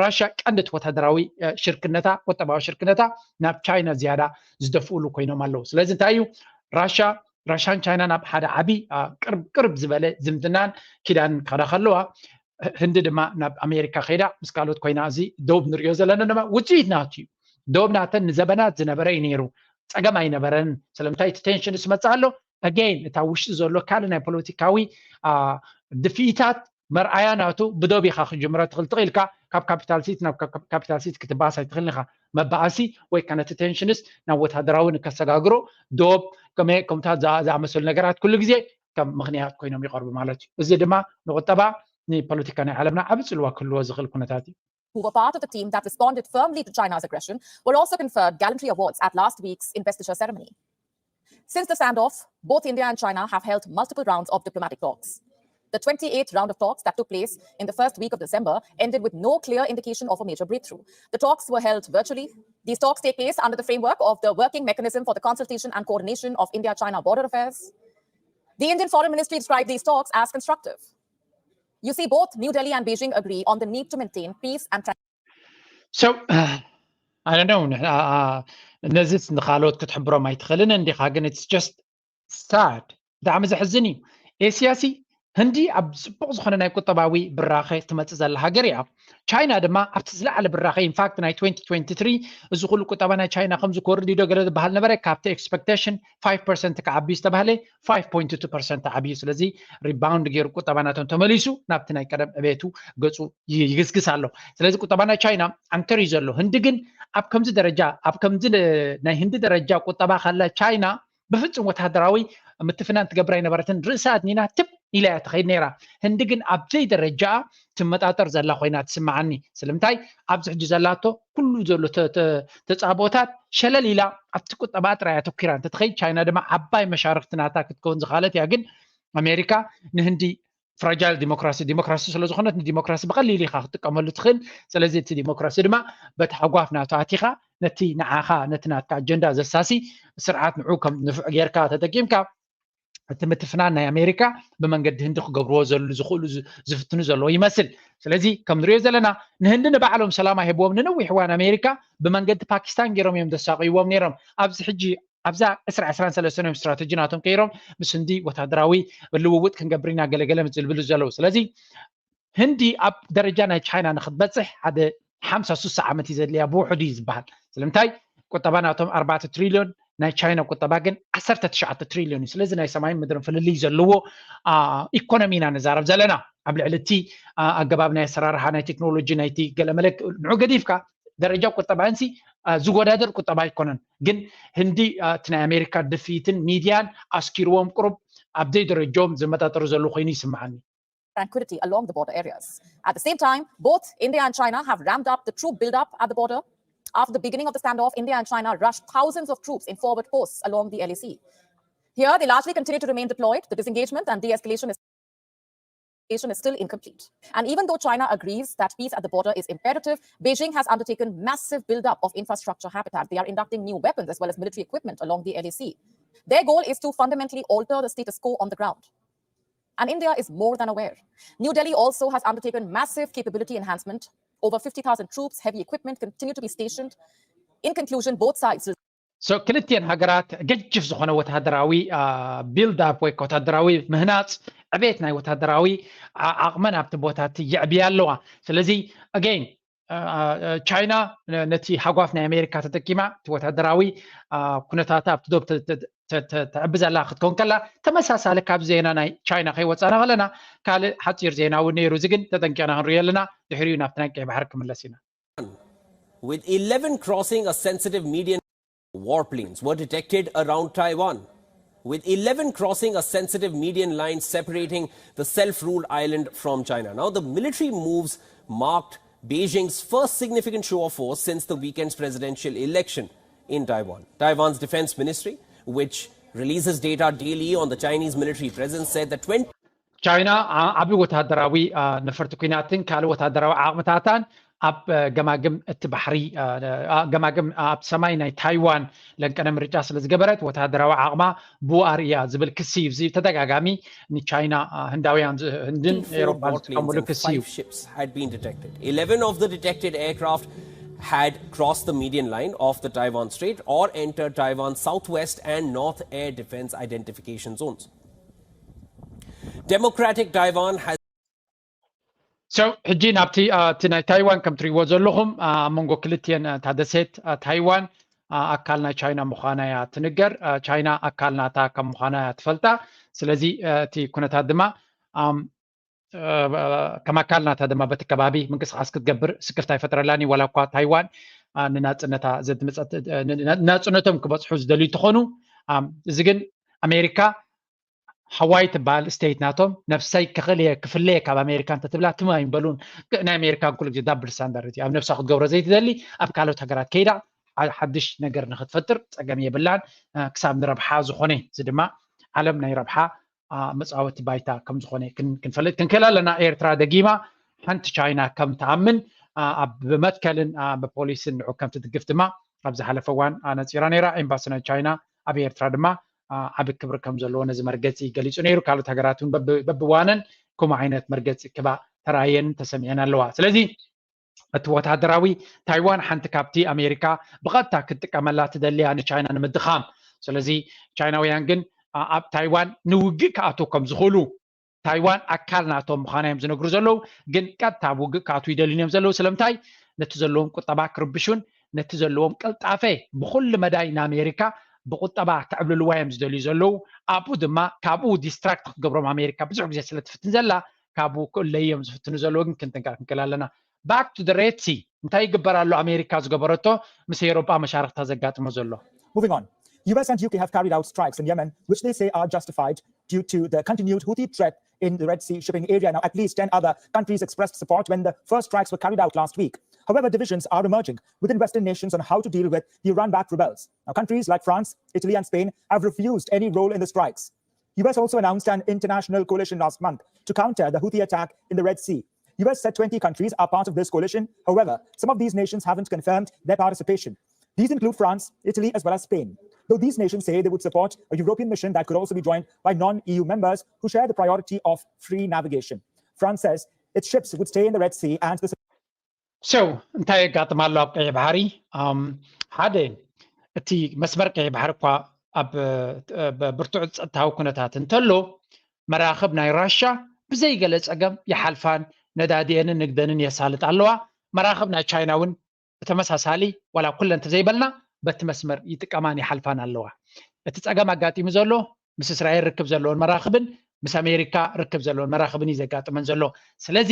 ራሻ ቀንዲ እቲ ወታደራዊ ሽርክነታ፣ ቁጠባዊ ሽርክነታ ናብ ቻይና ዝያዳ ዝደፍኡሉ ኮይኖም ኣለዉ። ስለዚ እንታይ እዩ፣ ራሻ ራሻን ቻይናን ኣብ ሓደ ዓቢ ቅርብ ዝበለ ዝምድናን ኪዳን ክኸዳ ከለዋ፣ ህንዲ ድማ ናብ ኣሜሪካ ከይዳ ምስ ካልኦት ኮይና፣ እዚ ዶብ ንሪኦ ዘለና ድማ ውፅኢት ናቱ እዩ። ዶብ ናተን ንዘበናት ዝነበረ እዩ ነይሩ፣ ፀገም ኣይነበረን። ስለምንታይ እቲ ቴንሽን ዝመፅእ ኣሎ? ኣገይን እታ ውሽጢ ዘሎ ካልእ ናይ ፖለቲካዊ ድፍኢታት መርኣያ ናቱ ብዶብ ኢኻ ክጅምሮ ትኽእል። ትኽእልካ ካብ ካፒታል ሲቲ ናብ ካፒታል ሲቲ ክትበኣስ ኣይትኽእልን ኢኻ። መበኣሲ ወይ ከ ነቲ ቴንሽንስ ናብ ወታደራዊ ንከሰጋግሮ ዶብ ከመይ ከምታ ዝኣመሰሉ ነገራት ኩሉ ግዜ ከም ምኽንያት ኮይኖም ይቐርቡ ማለት እዩ። እዚ ድማ ንቁጠባ ንፖለቲካ ናይ ዓለምና ዓቢ ጽልዋ ክህልዎ ዝኽእል ኩነታት እዩ። who were part of the team that responded firmly to China's aggression, were also conferred gallantry awards at last week's investiture ceremony. Since the standoff, both India and China have held multiple rounds of diplomatic talks. The twenty-eighth round of talks that took place in the first week of December ended with no clear indication of a major breakthrough. The talks were held virtually. These talks take place under the framework of the Working Mechanism for the Consultation and Coordination of India China Border Affairs. The Indian Foreign Ministry described these talks as constructive. You see, both New Delhi and Beijing agree on the need to maintain peace and So, I don't know, ነዚስ ንኻልኦት ክትሕብሮም ኣይትኽእልን እንዲኻ፣ ግን it's just sad። ብጣዕሚ ዘሕዝን እዩ። ኤስያ ሲ ህንዲ ኣብ ጽቡቕ ዝኾነ ናይ ቁጠባዊ ብራኸ ትመጽእ ዘላ ሃገር እያ። ቻይና ድማ ኣብቲ ዝለዓለ ብራኸ፣ ኢንፋክት ናይ twenty twenty-three እዚ ኩሉ ቁጠባ ናይ ቻይና ከም ዝኮርድ ዶ ገለ ዝበሃል ነበረ። ካብቲ ኤክስፐክቴሽን five percent ክዓቢ ዝተባህለ five point two percent ዓብዩ። ስለዚ ሪባውንድ ገይሩ ቁጠባ ናቶም ተመሊሱ ናብቲ ናይ ቀደም ዕቤቱ ገጹ ይግስግስ ኣሎ። ስለዚ ቁጠባ ናይ ቻይና ዓንተር እዩ ዘሎ። ህንዲ ግን ኣብ ከምዚ ደረጃ ኣብ ከምዚ ናይ ህንዲ ደረጃ ቁጠባ ካላ ቻይና ብፍጹም ወታደራዊ ምትፍናን ትገብር ኣይነበረትን። ርእሳ ኣድኒና ትብ ኢላ እያ ትኸይድ ነይራ። ህንዲ ግን ኣብ ዘይደረጃ ትመጣጠር ዘላ ኮይና ትስምዓኒ። ስለምንታይ ኣብዚ ሕጂ ዘላቶ ኩሉ ዘሎ ተጻብኦታት ሸለል ኢላ ኣብቲ ቁጠባ ጥራይ ኣተኲራ እንተትኸይድ፣ ቻይና ድማ ዓባይ መሻርክቲ ናታ ክትከውን ዝኽኣለት እያ። ግን ኣሜሪካ ንህንዲ ፍራጃይል ዲሞክራሲ ዲሞክራሲ ስለ ዝኾነት ንዲሞክራሲ ብቐሊል ኢኻ ክትጥቀመሉ ትኽእል። ስለዚ እቲ ዲሞክራሲ ድማ በቲ ሃጓፍ ናቱ ኣቲኻ ነቲ ንዓኻ ነቲ ናትካ ኣጀንዳ ዘሳሲ ስርዓት ንዑ ከም ንፉዕ ጌርካ ተጠቂምካ እቲ ምትፍናን ናይ ኣሜሪካ ብመንገዲ ህንዲ ክገብርዎ ዘሉ ዝኽእሉ ዝፍትኑ ዘለዎ ይመስል። ስለዚ ከም ንሪኦ ዘለና ንህንዲ ንባዕሎም ሰላም ኣይህብዎም። ንነዊሕ እዋን ኣሜሪካ ብመንገዲ ፓኪስታን ገይሮም እዮም ዘሳቅይዎም ነይሮም። ኣብዚ ሕጂ ኣብዛ ዕስራ ዕስራን ሰለስተን እዮም ስትራተጂ ናቶም ቀይሮም ምስ ህንዲ ወታደራዊ ልውውጥ ክንገብር ኢና ገለገለ ዝብሉ ዘለዉ። ስለዚ ህንዲ ኣብ ደረጃ ናይ ቻይና ንክትበፅሕ ሓደ ሓምሳ ሱሳ ዓመት እዩ ዘድልያ ብውሕዱ እዩ ዝበሃል። ስለምንታይ ቁጠባ ናቶም ኣርባዕተ ትሪልዮን ናይ ቻይና ቁጠባ ግን ዓሰርተ ትሽዓተ ትሪልዮን እዩ። ስለዚ ናይ ሰማይን ምድርን ፍልልይ ዘለዎ ኢኮኖሚ ኢና ንዛረብ ዘለና። ኣብ ልዕሊ እቲ ኣገባብ ናይ ኣሰራርሓ ናይ ቴክኖሎጂ ናይቲ ገለመለ ንዑ ገዲፍካ ደረጃ ቁጠባ እንሲ ዝወዳደር ቁጠባ ኣይኮነን። ግን ህንዲ እቲ ናይ ኣሜሪካ ድፍኢትን ሚድያን ኣስኪርዎም ቁሩብ ኣብ ዘይደረጆም ዝመጣጠሩ ዘለዉ ኮይኑ ይስምዓኒ። tranquility along the border areas. At the same time, both India and China have ramped up the troop buildup at the border. After the beginning of the standoff, India and China rushed thousands of troops in forward posts along the L A C. Here, they largely continue to remain deployed. The disengagement and de-escalation is is still incomplete. And even though China agrees that peace at the border is imperative, Beijing has undertaken massive buildup of infrastructure habitat. They are inducting new weapons as well as military equipment along the L A C. Their goal is to fundamentally alter the status quo on the ground. And India is more than aware. New Delhi also has undertaken massive capability enhancement. Over fifty thousand troops, heavy equipment continue to be stationed. In conclusion, both sides so ክልቲኤን ሃገራት ገጅፍ ዝኾነ ወታደራዊ ቢልድ ኣፕ ወይ ወታደራዊ ምህናፅ ዕቤት ናይ ወታደራዊ ዓቕመን ኣብቲ ቦታት የዕብያ ኣለዋ። ስለዚ ኣገይን ቻይና ነቲ ሃጓፍ ናይ ኣሜሪካ ተጠቂማ እቲ ወታደራዊ ኩነታታ ኣብቲ ዶብ ተዕቢ ዘላ ክትከውን ከላ ተመሳሳሊ ካብ ዜና ናይ ቻይና ከይወፃና ከለና ካልእ ሓፂር ዜና እውን ነይሩ። እዚ ግን ተጠንቂቕና ክንሪኦ ኣለና። ድሕሪኡ ናብቲ ናይ ቀይ ባሕሪ ክምለስ ኢና። With eleven crossing a sensitive median, warplanes were detected around Taiwan, with eleven crossing a sensitive median line separating the self-ruled island from China. Now, the military moves marked Beijing's first significant show of force since the weekend's presidential election in Taiwan. Taiwan's defense ministry, which releases data daily on the Chinese military presence said that twenty ቻይና ዓቢ ወታደራዊ ነፈርቲ ኲናትን ካልእ ወታደራዊ ዓቕምታታን ኣብ ገማግም እቲ ባሕሪ ገማግም ኣብ ሰማይ ናይ ታይዋን ለንቀነ ምርጫ ስለ ዝገበረት ወታደራዊ ዓቕማ ብኡ ኣርእያ ዝብል ክሲ እዩ። እዚ ተደጋጋሚ ንቻይና ህንዳውያን ህንድን ኤሮፓን ዝጥቀሙሉ ክሲ እዩ። Ships had been detected. Eleven of the detected aircraft had crossed the median line of the Taiwan Strait or entered Taiwan's southwest and north air defense identification zones. Democratic Taiwan has So ሕጂ ናብቲ እቲ ናይ ታይዋን ከም ትሪእዎ ዘለኹም ኣብ መንጎ ክልቲኤን እታ ደሴት ታይዋን ኣካል ናይ ቻይና ምዃና እያ ትንገር። ቻይና ኣካል ናታ ከም ምዃና እያ ትፈልጣ። ስለዚ እቲ ኩነታት ድማ ከም ኣካል ናታ ድማ በቲ ከባቢ ምንቅስቃስ ክትገብር ስክፍታ ይፈጥረላን እዩ። ዋላ እኳ ታይዋን ንናፅነታ ዘድምፀት ናፅነቶም ክበፅሑ ዝደልዩ እንትኾኑ እዚ ግን ኣሜሪካ ሃዋይ ትበሃል ስቴት ናቶም ነብሰይ ክኽል እየ ክፍለ እየ ካብ ኣሜሪካ እንተትብላ ትም ኣይምበሉን። ናይ ኣሜሪካን ኩሉ ግዜ ዳብል ስታንዳርድ እዩ። ኣብ ነብሳ ክትገብሮ ዘይትደሊ ኣብ ካልኦት ሃገራት ከይዳ ሓድሽ ነገር ንክትፈጥር ፀገም የብላን። ክሳብ ንረብሓ ዝኾነ እዚ ድማ ዓለም ናይ ረብሓ መፃወቲ ባይታ ከም ዝኾነ ክንፈልጥ ክንክእል ኣለና። ኤርትራ ደጊማ ሓንቲ ቻይና ከም ትኣምን ኣብ መትከልን ብፖሊስን ንዑ ከም ትድግፍ ድማ ኣብ ዝሓለፈ እዋን ኣነፂራ ነይራ። ኤምባሲ ናይ ቻይና ኣብ ኤርትራ ድማ ዓቢ ክብሪ ከም ዘለዎ ነዚ መርገፂ ገሊፁ ነይሩ። ካልኦት ሃገራት እውን በብዋነን ከምኡ ዓይነት መርገፂ ክባ ተራእየን ተሰሚዐን ኣለዋ። ስለዚ እቲ ወታደራዊ ታይዋን ሓንቲ ካብቲ ኣሜሪካ ብቐጥታ ክትጥቀመላ ትደልያ ንቻይና ንምድኻም። ስለዚ ቻይናውያን ግን ኣብ ታይዋን ንውግእ ክኣትዉ ከም ዝኽእሉ ታይዋን ኣካል ናቶም ምዃና እዮም ዝነግሩ ዘለዉ። ግን ቀጥታ ኣብ ውግእ ክኣትዉ ይደልዩን እዮም ዘለዉ። ስለምንታይ? ነቲ ዘለዎም ቁጠባ ክርብሹን ነቲ ዘለዎም ቅልጣፈ ብኩሉ መዳይ ንኣሜሪካ ብቁጠባ ከዕብልልዋ እዮም ዝደልዩ ዘለዉ። ኣብኡ ድማ ካብኡ ዲስትራክት ክትገብሮም ኣሜሪካ ብዙሕ ግዜ ስለ ትፍትን ዘላ ካብኡ ክእለዩ እዮም ዝፍትኑ ዘለዉ። ግን ክንጥንቀቕ ክንክእል ኣለና። Back to the Red Sea እንታይ ይግበር ኣሎ? ኣሜሪካ ዝገበረቶ ምስ ኤውሮጳ መሻርክታ ዘጋጥሞ ዘሎ። Moving on, U S and U K have carried out strikes in Yemen, which they say are justified due to the continued Houthi threat in the Red Sea shipping area. Now, at least ten other countries expressed support when the first strikes were carried out last week. However, divisions are emerging within Western nations on how to deal with the Iran-backed rebels. Now, countries like France, Italy, and Spain have refused any role in the strikes. U S also announced an international coalition last month to counter the Houthi attack in the Red Sea. U S said twenty countries are part of this coalition. However, some of these nations haven't confirmed their participation. These include France, Italy, as well as Spain. Though these nations say they would support a European mission that could also be joined by non-E U members who share the priority of free navigation. France says its ships would stay in the Red Sea and the So እንታይ የጋጥም ኣሎ ኣብ ቀይሕ ባሕሪ? ሓደ እቲ መስመር ቀይሕ ባሕሪ እኳ ኣብ ብርቱዕ ጸጥታዊ ኩነታት እንተሎ መራኽብ ናይ ራሻ ብዘይገለ ጸገም ይሓልፋን ነዳዲኤንን ንግደንን የሳልጥ ኣለዋ። መራኽብ ናይ ቻይና እውን ብተመሳሳሊ ዋላ ኩለን ተዘይበልና በቲ መስመር ይጥቀማን ይሓልፋን ኣለዋ። እቲ ጸገም ኣጋጢሙ ዘሎ ምስ እስራኤል ርክብ ዘለዎን መራኽብን ምስ ኣሜሪካ ርክብ ዘለዎን መራኽብን እዩ ዘጋጥመን ዘሎ። ስለዚ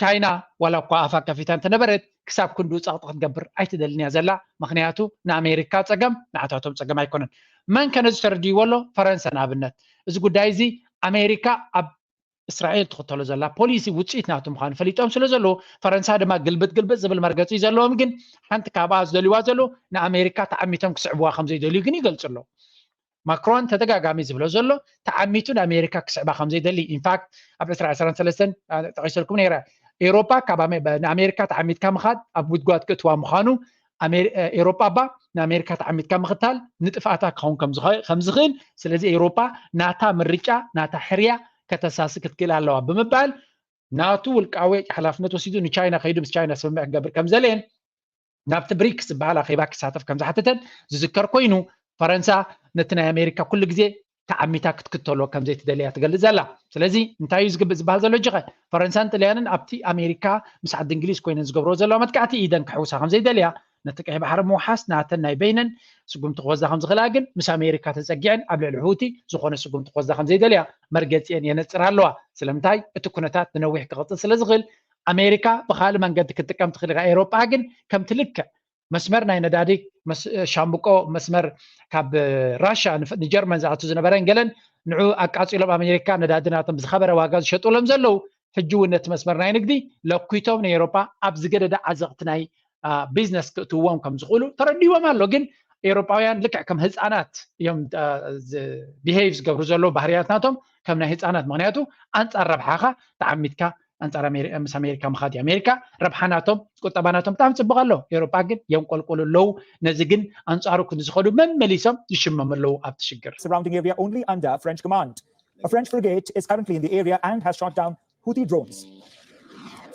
ቻይና ዋላ እኳ ኣፋ ከፊታ እንተነበረት ክሳብ ክንድኡ ጸቕጢ ክትገብር ኣይትደልን እያ ዘላ። ምኽንያቱ ንኣሜሪካ ጸገም ንዓታቶም ጸገም ኣይኮነን። መን ከ ነዚ ተረዲእዎ ኣሎ? ፈረንሳ ንኣብነት። እዚ ጉዳይ እዚ ኣሜሪካ ኣብ እስራኤል ትኽተሎ ዘላ ፖሊሲ ውፅኢት ናቱ ምዃኑ ፈሊጦም ስለ ዘለዉ ፈረንሳ ድማ ግልብጥ ግልብጥ ዝብል መርገፂ ዘለዎም ግን ሓንቲ ካብኣ ዝደልዋ ዘለዉ ንኣሜሪካ ተዓሚቶም ክስዕብዋ ከም ዘይደልዩ ግን ይገልፁ ኣለዉ። ማክሮን ተደጋጋሚ ዝብሎ ዘሎ ተዓሚቱ ንኣሜሪካ ክስዕባ ከም ዘይደሊ ኢንፋክት ኣብ ዕስራ ዕስራን ሰለስተን ጠቂሰልኩም ነይረ። ኤውሮፓ ካብ ንኣሜሪካ ተዓሚትካ ምኻድ ኣብ ጉድጓድ ክእትዋ ምዃኑ ኤውሮፓ እባ ንኣሜሪካ ተዓሚትካ ምኽታል ንጥፍኣታ ክኸውን ከም ዝኽእል ስለዚ ኤውሮፓ ናታ ምርጫ ናታ ሕርያ ከተሳሲ ክትክእል ኣለዋ ብምባል ናቱ ውልቃዊ ሓላፍነት ወሲዱ ንቻይና ከይዱ ምስ ቻይና ስምምዕ ክገብር ከም ዘልየን ናብቲ ብሪክስ ዝበሃል ኣኼባ ክሳተፍ ከም ዝሓተተን ዝዝከር ኮይኑ ፈረንሳ ነቲ ናይ ኣሜሪካ ኩሉ ግዜ ተዓሚታ ክትክተሎ ከም ዘይትደልያ ትገልጽ ዘላ። ስለዚ እንታይ እዩ ዝግብእ ዝበሃል ዘሎ እጅኸ ፈረንሳን ጥልያንን ኣብቲ ኣሜሪካ ምስ ዓዲ እንግሊዝ ኮይነን ዝገብርዎ ዘለዋ መጥቃዕቲ ኢደን ክሕውሳ ከም ዘይደልያ ነቲ ቀይ ባሕሪ ምውሓስ ናተን ናይ በይነን ስጉምቲ ክወስዳ ከም ዝኽእላ ግን ምስ ኣሜሪካ ተጸጊዐን ኣብ ልዕሊ ሑቲ ዝኾነ ስጉምቲ ክወስዳ ከም ዘይደልያ መርገጺኤን የነጽራ ኣለዋ። ስለምንታይ እቲ ኩነታት ንነዊሕ ክቕጽል ስለ ዝኽእል ኣሜሪካ ብኻልእ መንገዲ ክትጥቀም ትኽእል ኢኻ። ኤውሮጳ ግን ከምቲ ልክዕ መስመር ናይ ነዳዲ ሻምብቆ መስመር ካብ ራሻ ንጀርመን ዝኣቱ ዝነበረን ገለን ንዑ ኣቃጺሎም ኣሜሪካ ነዳዲ ናቶም ብዝኸበረ ዋጋ ዝሸጡሎም ዘለዉ ሕጂ እውን ነቲ መስመር ናይ ንግዲ ለኲቶም ንኤውሮጳ ኣብ ዝገደደ ዓዘቕቲ ናይ ቢዝነስ ክእትውዎም ከም ዝኽእሉ ተረዲዎም ኣሎ። ግን ኤውሮጳውያን ልክዕ ከም ህፃናት እዮም። ቢሄቭ ዝገብሩ ዘለዉ ባህርያት ናቶም ከም ናይ ህፃናት። ምክንያቱ ኣንፃር ረብሓኻ ተዓሚትካ ኣንፃር ምስ ኣሜሪካ ምኻድ እዩ። ኣሜሪካ ረብሓ ናቶም ቁጠባ ናቶም ብጣዕሚ ፅቡቅ ኣሎ። ኤውሮጳ ግን የንቆልቁሉ ኣለዉ። ነዚ ግን ኣንፃሩ ክንዝኸዱ መመሊሶም ይሽመሙ ኣለዉ ኣብቲ ሽግር። Surrounding area only under French command. A French frigate is currently in the area and has shot down Houthi drones.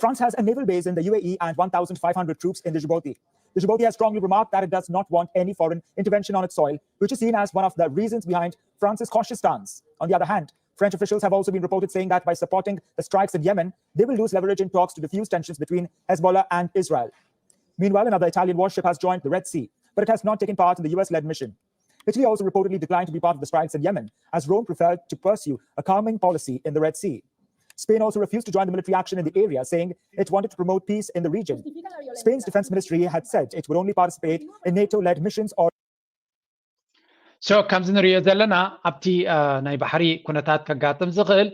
France has a naval base in the U A E and one thousand five hundred troops in Djibouti. Djibouti has strongly remarked that it does not want any foreign intervention on its soil, which is seen as one of the reasons behind France's cautious stance. On the other hand, French officials have also been reported saying that by supporting the strikes in Yemen, they will lose leverage in talks to defuse tensions between Hezbollah and Israel. Meanwhile, another Italian warship has joined the Red Sea, but it has not taken part in the U S led mission. Italy also reportedly declined to be part of the strikes in Yemen, as Rome preferred to pursue a calming policy in the Red Sea. Spain also refused to join the military action in the area, saying it wanted to promote peace in the region. Spain's defense ministry had said it would only participate in NATO led missions or so ከምዚ ንሪኦ ዘለና ኣብቲ ናይ ባሕሪ ኩነታት ከጋጥም ዝኽእል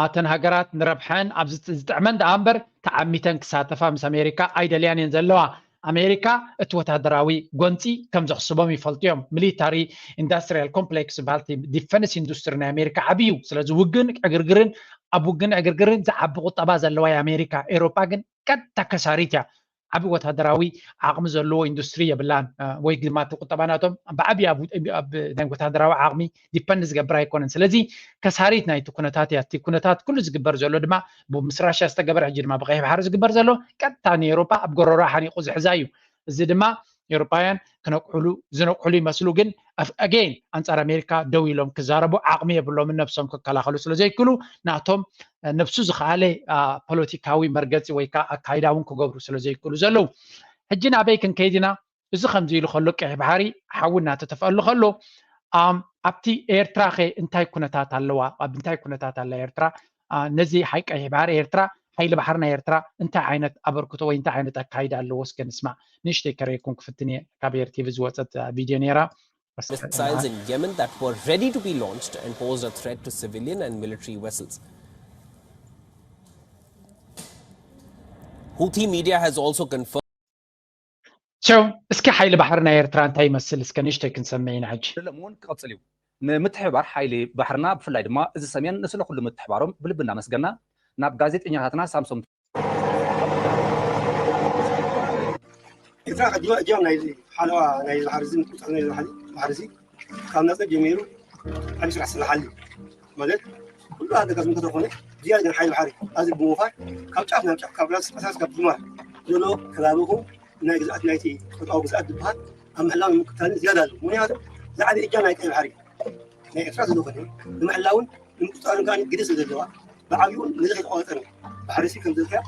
እተን ሃገራት ንረብሐን ኣብ ዝጥዕመን ደኣ እምበር ተዓሚተን ክሳተፋ ምስ ኣሜሪካ ኣይደልያን እየን ዘለዋ። ኣሜሪካ እቲ ወታደራዊ ጎንፂ ከም ዘኽስቦም ይፈልጡ እዮም። ሚሊታሪ ኢንዳስትሪያል ኮምፕሌክስ ዝበሃል ዲፈንስ ኢንዱስትሪ ናይ ኣሜሪካ ዓብዪ እዩ። ስለዚ ውግን ዕግርግርን ኣብ ውግን ዕግርግርን ዝዓቢ ቁጠባ ዘለዋ እያ ኣሜሪካ። ኤውሮጳ ግን ቀጥታ ከሳሪት እያ። ዓቢ ወታደራዊ ዓቕሚ ዘለዎ ኢንዱስትሪ የብላን ወይ ድማ እቲ ቁጠባ ናቶም ብዓቢ ናይ ወታደራዊ ዓቕሚ ዲፐንድ ዝገብር ኣይኮነን። ስለዚ ከሳሪት ናይቲ ኩነታት እያ። እቲ ኩነታት ኩሉ ዝግበር ዘሎ ድማ ምስ ራሽያ ዝተገበረ ሕጂ ድማ ብቀይሕ ባሕሪ ዝግበር ዘሎ ቀጥታ ንኤውሮጳ ኣብ ጎረሮ ሓኒቑ ዝሕዛ እዩ። እዚ ድማ ኤውሮጳውያን ክነቅሕሉ ዝነቅሕሉ ይመስሉ ግን ኣጌን ኣንጻር ኣሜሪካ ደው ኢሎም ክዛረቡ ዓቕሚ የብሎምን ነብሶም ክከላኸሉ ስለ ዘይክእሉ ናቶም ነብሱ ዝኸኣለ ፖለቲካዊ መርገፂ ወይ ከዓ ኣካይዳ እውን ክገብሩ ስለ ዘይክእሉ ዘለዉ። ሕጂ ናበይ ክንከይድ ኢና? እዚ ከምዚ ኢሉ ከሎ ቀይሕ ባሕሪ ሓዊ እናተተፍአሉ ከሎ ኣብቲ ኤርትራ ከ እንታይ ኩነታት ኣለዋ? ኣብ እንታይ ኩነታት ኣላ ኤርትራ? ነዚ ቀይሕ ባሕሪ ኤርትራ ሓይሊ ባሕሪ ናይ ኤርትራ እንታይ ዓይነት ኣበርክቶ ወይ እንታይ ዓይነት ኣካይዳ ኣለዎ? እስከ ንስማዕ። ንእሽተይ ከረየኩም ክፍትን እየ። ካብ ኤር ቲቪ ዝወፀት ቪድዮ ነይራ። Missiles in Yemen that were ready to be launched and posed a threat to civilian and military vessels. Houthi media has also confirmed ቸው እስኪ ሓይሊ ባሕሪ ናይ ኤርትራ እንታይ ይመስል እስከ ንእሽተይ ክንሰምዕ ኢና ሕጂ። እውን ክቐፅል እዩ። ንምትሕብባር ሓይሊ ባሕርና ብፍላይ ድማ እዚ ሰሜን ንስለ ኩሉ ምትሕባሮም ብልቢ እናመስገና ናብ ጋዜጠኛታትና ሳምሶም ኤርትራ ቀዲማ እጃም ናይዚ ሓለዋ ናይዚ ባሕሪ እዚ ምቁፅፃር ናይዚ ባሕሪ ባሕሪ እዚ ካብ ናፀ ጀሚሩ ዓብዪ ስራሕ ዝስርሓሉ እዩ። ማለት ኩሉ ኣገዳሲ እንተኾነ ዝያዳ ግን ሓይሊ ባሕሪ ኣብዚ ብምውፋር ካብ ጫፍ ናብ ጫፍ ካብ ራስ ኣሳስ ካብ ጅማር ዘሎ ከባቢኹም ናይ ግዝኣት ናይቲ ቁጥዓዊ ግዝኣት ዝበሃል ኣብ ምሕላው ንምክታልን ዝያዳ ኣሎ። ምክንያቱ ዝዓበየ እጃም ናይ ቀይ ባሕሪ ናይ ኤርትራ ስለዝኾነ ንምሕላውን ንምቁፅፃርን ከዓ ግደ ስለዘለዋ ብዓብይኡ ነዚ ከይተቋረፀ ነው። ባሕሪ ሲ ከም ዘልክያ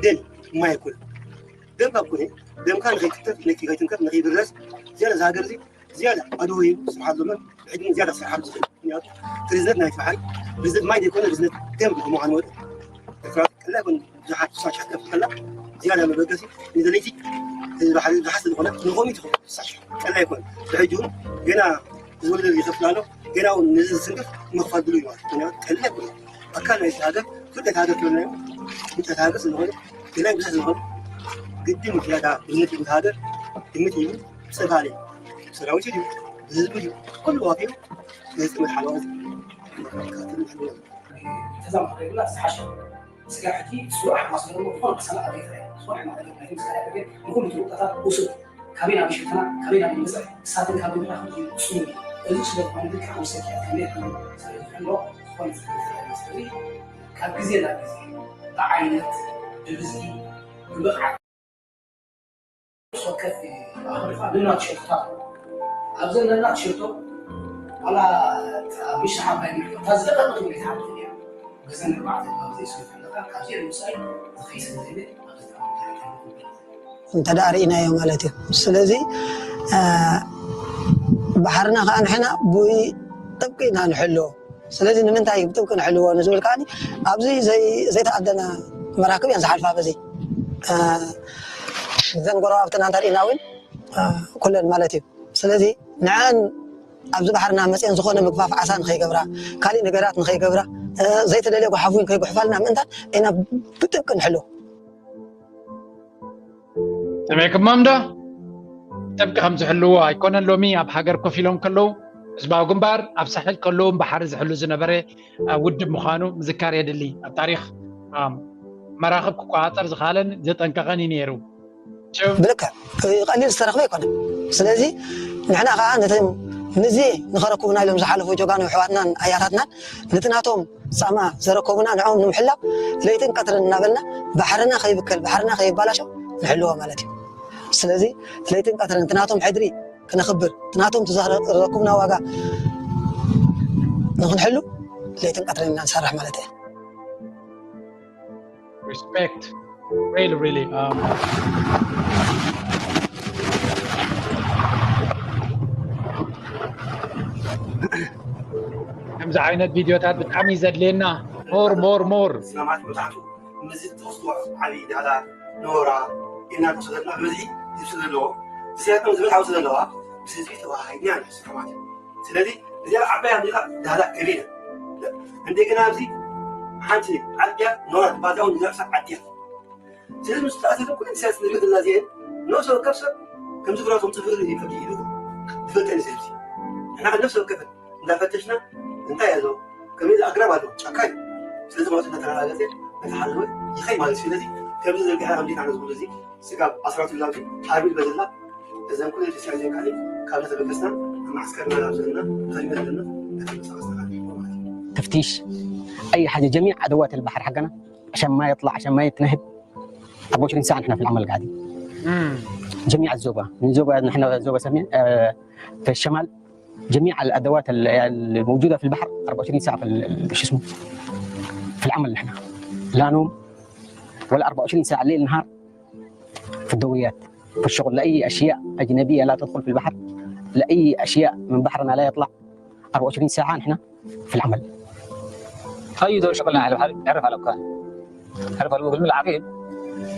ደም ማይ ኣይኮነ ደም ካብ ኮነ ደምካ ንከይትንከፍ ንከይትንከፍ ንከይብረስ ዝያዳ ዝሃገር እዚ ዝያዳ ኣድወዩ ስርሓት ዘሎን ብዕድመ ዝያዳ ስርሓት ዝኽእል ምክንያቱ ርዝነት ናይቲ ባሕሪ ርዝነት ማይ ዘይኮነ ርዝነት ደም ብምዃኑ መጠን ኤርትራ ቀላል ኣይኮነ ብዙሓት ፍሳሻት ከፍት ከላ ዝያዳ መበገሲ ንደለይቲ ባሕሪ ዝሓስ ዝኾነ ንኮሚት ዝኾነ ፍሳሽ ቀላል ኣይኮነ ብሕጂ እውን ገና ዝወለደ ይኸፍል ኣሎ ገና እውን ነዚ ዝስንክፍ ምኽፋል ድሉ እዩ ማለት ምክንያቱ ቀላል ኣይኮነ ኣካል ናይቲ ሃገር ፍልጠት ሃገር ትበልናዮ ፍልጠት ሃገር ስለሆነ ገና ብዙሕ ዝኾነ ግድን ዝያዳ ግምት ይብል ሃገር ግምት ይብል ብፀጋለ ሰራዊት እዩ ብህዝቢ እዩ ኩሉ ዋፊሩ ነዚ ጥምር ሓለዋ ተዛማሪና ዝሓሸ ስጋዕ ሕጂ ስሩዕ ሓማስ ነርሞ ዝኾነ ቅሳና ኣቤት ዝኾነ ሓማስ ነርሞ ናይ ምስጋና ኣቤት ንኹሉ ትውጣታት ውሱድ ካበይ ናብ ሸተና ካበይ ናብ ንመፅእ ክሳትን ካብ ምድራ ክፅሙ እዚ ስለ ዝኾነ ልክዕ ውሰድ እያ ከመይ ከም ዝሕሎ ዝኾነ ስለዚ ካብ ግዜ ናብ ግዜ ብዓይነት ብብዝሒ ብብቕዓት ወከፍ ኣኽሪኻ ንና ቲሸርትታት ኣብ ዘለና ቲሸርቶ ዋላ ኣብ ምሽሓ ባይ ሚልዮ እታ ዝደቀቀት ሚልዮ ሓንቲ እያ በዘን ኣርባዕተ ካብ ዘይስሩ ዘለካ ካብዚኦም ምሳይ ዝኸይስ ዘይብል ኣብዚ ተማምታሪካ እንተ ደኣ ርኢናዮ ማለት እዩ። ስለዚ ባሕርና ከዓ ንሕና ብጥብቂ ኢና ንሕልዎ። ስለዚ ንምንታይ ብጥብቂ ንሕልዎ ንዝብል ከዓ ኣብዚ ዘይተኣደነ መራክብ እየን ዝሓልፋ በዚ ዘን ጎረባብትና እንተሪእና እውን ኩለን ማለት እዩ። ስለዚ ንዐን ኣብዚ ባሕርና መፅአን ዝኾነ ምግፋፍ ዓሳ ንኸይገብራ ካሊእ ነገራት ንኸይገብራ ዘይተደልየ ጓሓፍ እውን ከይጉሕፋልና ምእንታን ኢና ብጥብቂ ንሕልዎ። ሰሚዕኩሞም ዶ? ጥብቂ ከም ዝሕልዎ ኣይኮነን። ሎሚ ኣብ ሃገር ኮፍ ኢሎም ከለዉ ህዝባዊ ግንባር፣ ኣብ ሳሕል ከለዉ ባሕሪ ዝሕሉ ዝነበረ ውድብ ምዃኑ ምዝካር የድሊ። ኣብ ታሪኽ መራኽብ ክቆፃፀር ዝኸኣለን ዘጠንቀቐን እዩ ነይሩ። ብልክዕ ቀሊል ዝተረኽበ ኣይኮነን። ስለዚ ንሕና ከዓ ነቶም ንዚ ንኸረክቡና ኢሎም ዝሓለፉ ጀጋኑ ኣሕዋትናን ኣያታትናን ነቲ ናቶም ፃማ ዘረከቡና ንዕኦም ንምሕላው ለይትን ቀትርን እናበልና ባሕርና ከይብከል ባሕርና ከይባላሸው ንሕልዎ ማለት እዩ። ስለዚ ለይትን ቀትርን እቲ ናቶም ሕድሪ ክነኽብር እቲ ናቶም ዝረከቡና ዋጋ ንክንሕሉ ለይትን ቀትርን ኢና ንሰርሕ ማለት እየ። Respect. Really, really. Um, ከምዚ ዓይነት ቪድዮታት ብጣዕሚ እዩ ዘድልየና። ሞር ሞር ሞር ስማማት መብዛሕቱ ምስዚ ተወስዶ ዓብዪ ዳላ ኖራ ኢልና ተወሰደትና በዚ ይብስል ዘለዎ ዝያቶም ዝብል ሓውስ ዘለዋ ብህዝቢ ተዋሃሂድና ንሕስብ ማለት እዩ። ስለዚ እዚኣ ዓባይ ኣምሪኻ ዳላ ከቢድ እንደገና ኣብዚ ሓንቲ ዓድያ ኖራ ትባዛውን ንዛዕሳ ዓድያ ስለዚ ምስ ተኣሰረ ኩለን ሲያስ ንሪኦ ዘለና እዚአን ነፍሲ ወከፍ ሰብ ከምዚ ግራቶም ፅፍር ይከብድ ኢሉ ዝፈልጠን እዚ ህዝቢ ንሕና ነፍሲ ወከፍ እንዳፈተሽና እንታይ ኣሎ ከመይ ኣግራብ ኣሎ ጫካ እዩ ስለዚ ማለት እንዳተረጋገፀ እንዳተሓለወ ይኸይ ማለት እዩ ስለዚ ከምዚ ዘርጊሓ ከምዚ ካነ ዝብሉ እዚ ስጋብ ኣስራቱ ላውቲ ሓርቢ ዝበዘላ እዘን ኩለን ተሲያ ዘይካሊ ካብ ዘተበገስና ኣብ ማዕስከር መላብ ዘለና ተሪመ ዘለና ከተመሳቀስና ማለት እዩ تفتيش أي حاجة جميع أدوات البحر حقنا عشان ما يطلع عشان ما يتنهب أربعة وعشرين ساعة نحن في العمل قاعدين جميع الزوبة من زوبة نحن زوبة سمين آه، في الشمال جميع الأدوات ال- الموجودة في البحر أربعة وعشرين ساعة في ال- شو اسمه في العمل نحن لا نوم ولا أربعة وعشرين ساعة ليل نهار في الدوريات في الشغل لأي أشياء أجنبية لا تدخل في البحر لأي أشياء من بحرنا لا يطلع أربعة وعشرين ساعة نحن في العمل أي دور شغلنا على البحر يعرف على أبكان يعرف على أبكان العقيد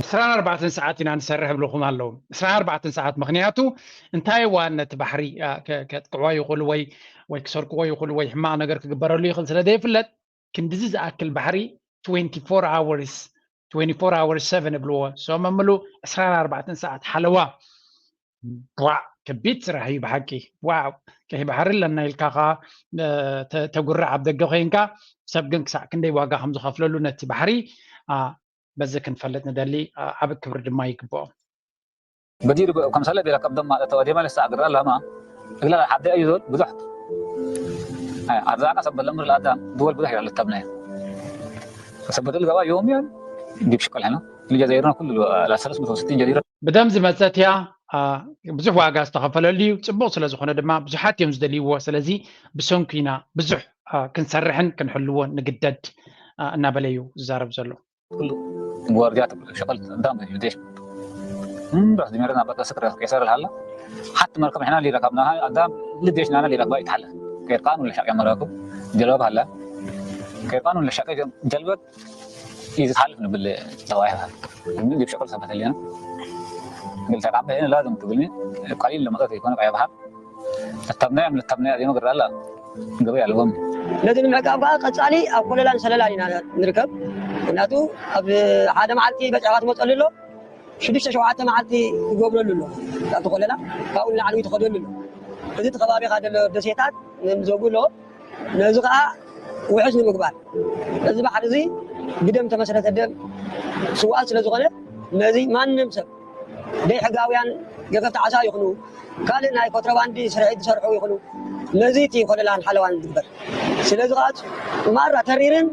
ዕስራን ኣርባዕተን ሰዓት ኢና ንሰርሕ ብልኹም ኣለዉ ዕስራን ኣርባዕተን ሰዓት ምክንያቱ እንታይ እዋ ነቲ ባሕሪ ከጥቅዕዎ ይኽእሉ ወይ ወይ ክሰርቅዎ ይኽእሉ ወይ ሕማቕ ነገር ክግበረሉ ይኽእል ስለ ዘይፍለጥ ክንድዚ ዝኣክል ባሕሪ twenty-four hours twenty-four hours seven እብልዎ so መምሉ ዕስራን ኣርባዕተን ሰዓት ሓለዋ ዋዕ ከቢድ ስራሕ እዩ ብሓቂ ዋው ቀይ ባሕሪ ኣለና ኢልካ ከዓ ተጉርዕ ኣብ ደገ ኮይንካ ሰብ ግን ክሳዕ ክንደይ ዋጋ ከም ዝኸፍለሉ ነቲ ባሕሪ በዚ ክንፈልጥ ንደሊ ዓቢ ክብሪ ድማ ይግብኦ بدير كم سلة بلا كبدم ما توا دي ما لسه أقرأ لها ما إلا حد أيضا بزحت أرزاق سب الأمر الآدم دول بزحت على التبنية سب الغوا يوم يعني دي بشكل هنا اللي جزائرنا كل لا سلس متوسطين جزيرة ብደም ዝመፀት እያ ብዙሕ ዋጋ ዝተኸፈለሉ እዩ ፅቡቕ ስለ ዝኾነ ድማ ብዙሓት እዮም ዝደልይዎ ስለዚ ብሰንኩ ኢና ብዙሕ ክንሰርሕን ክንሕልዎ ንግደድ እናበለ እዩ ዝዛረብ ዘሎ ኩሉ ጓርዲያ ትብል ሸቐል እንዳም እዩ ዴሽ እምበስ ድሜረና በቃ ስክረ ከይሰር ሃላ ሓቲ መርከብ ሕና ሊረከብና ኣዳም ልዴሽ ናና ሊረክባ ይትሓለ ከይርቃን ወለ ሻቅ መራክብ ጀልባ ሃላ ከይርቃን ወለ ሻቅ ጀልበት ይዝሓልፍ ንብል ተዋይሃ ምን ዲብ ሸቐል ሰበት ሊና ብል ተቃበ ላዝም ትብልኒ ቀሊል ለመጠት ይኮነ ቀያ ባሕር እተምናዮም ልተምናያ ዜማ ግራ ኣላ ገበይ ኣለዎም ነዚ ንምዕቃብ ከዓ ቀፃሊ ኣብ ኮለላን ሰለላን ኢና ንርከብ ምክንያቱ ኣብ ሓደ መዓልቲ በፂዕካ ትመፀሉ ኣሎ ሽዱሽተ ሸውዓተ መዓልቲ ይገብረሉ ኣሎ ኣብቲ ኮለላ ካብኡ ንላዕሊ ትኸደሉ ኣሎ እዚ ከባቢኻ ዘሎ ደሴታት ንዘጉ ኣሎ ነዚ ከዓ ውሕስ ንምግባር እዚ ባሕሪ እዚ ብደም ተመስረተ ደም ስውኣት ስለ ዝኾነ ነዚ ማንም ሰብ ደይ ሕጋውያን ገፈፍቲ ዓሳ ይኹኑ ካልእ ናይ ኮትረባንዲ ስርሒት ዝሰርሑ ይኹኑ ነዚ እቲ ኮለላን ሓለዋን ዝግበር ስለዚ ከዓ ማራ ተሪርን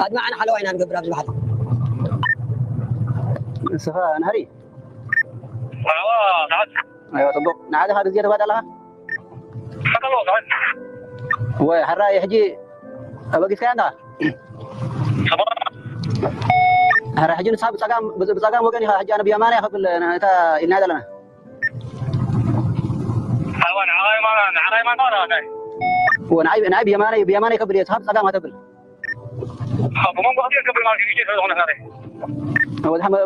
ኣድማዕን ሓለዋ ኢና ንገብር ኣብዚ ባሕሪ ንስኻ ናህሪ ኣይዋ ፅቡቕ ንዓኻ ግዜ ተባዳ ኣለኻ ወይ ሕራይ ሕጂ ኣበጊስካያ እንዳ ሕራይ ሕጂ ንስኻ ብፀጋም ብፀጋም ወገን ኢኻ ሕጂ ኣነ ብየማና እየ ከብል እታ ኢልና ዘለና ንዓይ ብየማናይ ብየማናይ ከብል እየ ስኻ ብፀጋም ከተብል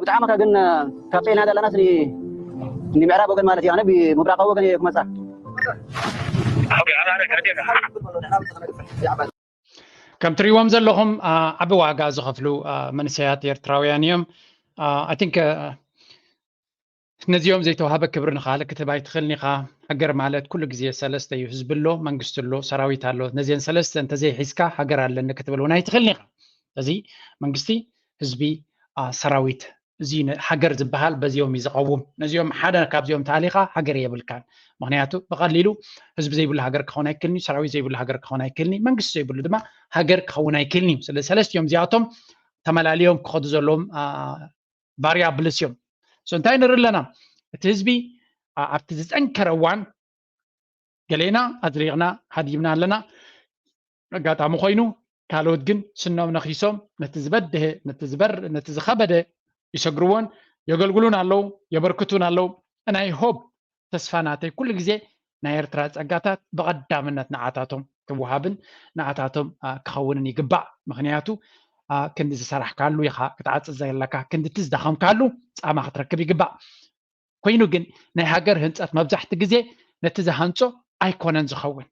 ብጣዕሚ ከ ግን ካብፀ ኢና ዘለና ንምዕራብ ወገን ማለት እዩ ኣነ ብምብራቃዊ ወገን እየ ክመፃ ከም ትሪእዎም ዘለኹም ዓቢ ዋጋ ዝኸፍሉ መንሰያት ኤርትራውያን እዮም I think ነዚኦም ዘይተዋህበ ክብሪ ንኻልእ ክትህብ ኣይትኽእልን ኢኻ። ሃገር ማለት ኩሉ ግዜ ሰለስተ እዩ፣ ህዝቢ ኣሎ፣ መንግስቲ ኣሎ፣ ሰራዊት ኣሎ። ነዚአን ሰለስተ እንተዘይሒዝካ ሃገር ኣለኒ ክትብል እውን ኣይትኽእልን ኢኻ። እዚ መንግስቲ፣ ህዝቢ፣ ሰራዊት፣ እዚ ሃገር ዝበሃል በዚኦም እዩ ዝቐውም። ነዚኦም ሓደ ካብዚኦም ተሃሊኻ ሃገር የብልካን። ምክንያቱ ብቐሊሉ ህዝቢ ዘይብሉ ሃገር ክኸውን ኣይክእልን እዩ፣ ሰራዊት ዘይብሉ ሃገር ክኸውን ኣይክእልን እዩ፣ መንግስቲ ዘይብሉ ድማ ሃገር ክኸውን ኣይክእልን እዩ። ስለ ሰለስቲኦም እዚኣቶም ተመላሊዮም ክኸዱ ዘለዎም ቫሪያብልስ እዮም። እንታይ ንርኢ ኣለና? እቲ ህዝቢ ኣብቲ ዝጠንከረ እዋን ገሌና ኣዝሪቕና ሃዲምና ኣለና። ኣጋጣሚ ኮይኑ ካልኦት ግን ስኖም ነኺሶም ነቲ ዝበደሀ፣ ነቲ ዝበርእ፣ ነቲ ዝኸበደ ይሰግርዎን የገልግሉን ኣለዉ፣ የበርክቱን ኣለዉ። ናይ ሆብ ተስፋ ናተይ ኩሉ ግዜ ናይ ኤርትራ ጸጋታት ብቐዳምነት ንዓታቶም ክወሃብን ንዓታቶም ክኸውንን ይግባእ። ምክንያቱ ክንዲ ዝሰራሕካሉ ኢኻ ክትዓጽድ ዘለካ፣ ክንዲ እቲ ዝደኸምካሉ ጻማ ክትረክብ ይግባእ። ኮይኑ ግን ናይ ሃገር ህንጸት መብዛሕቲ ግዜ ነቲ ዝሃንጾ ኣይኮነን ዝኸውን።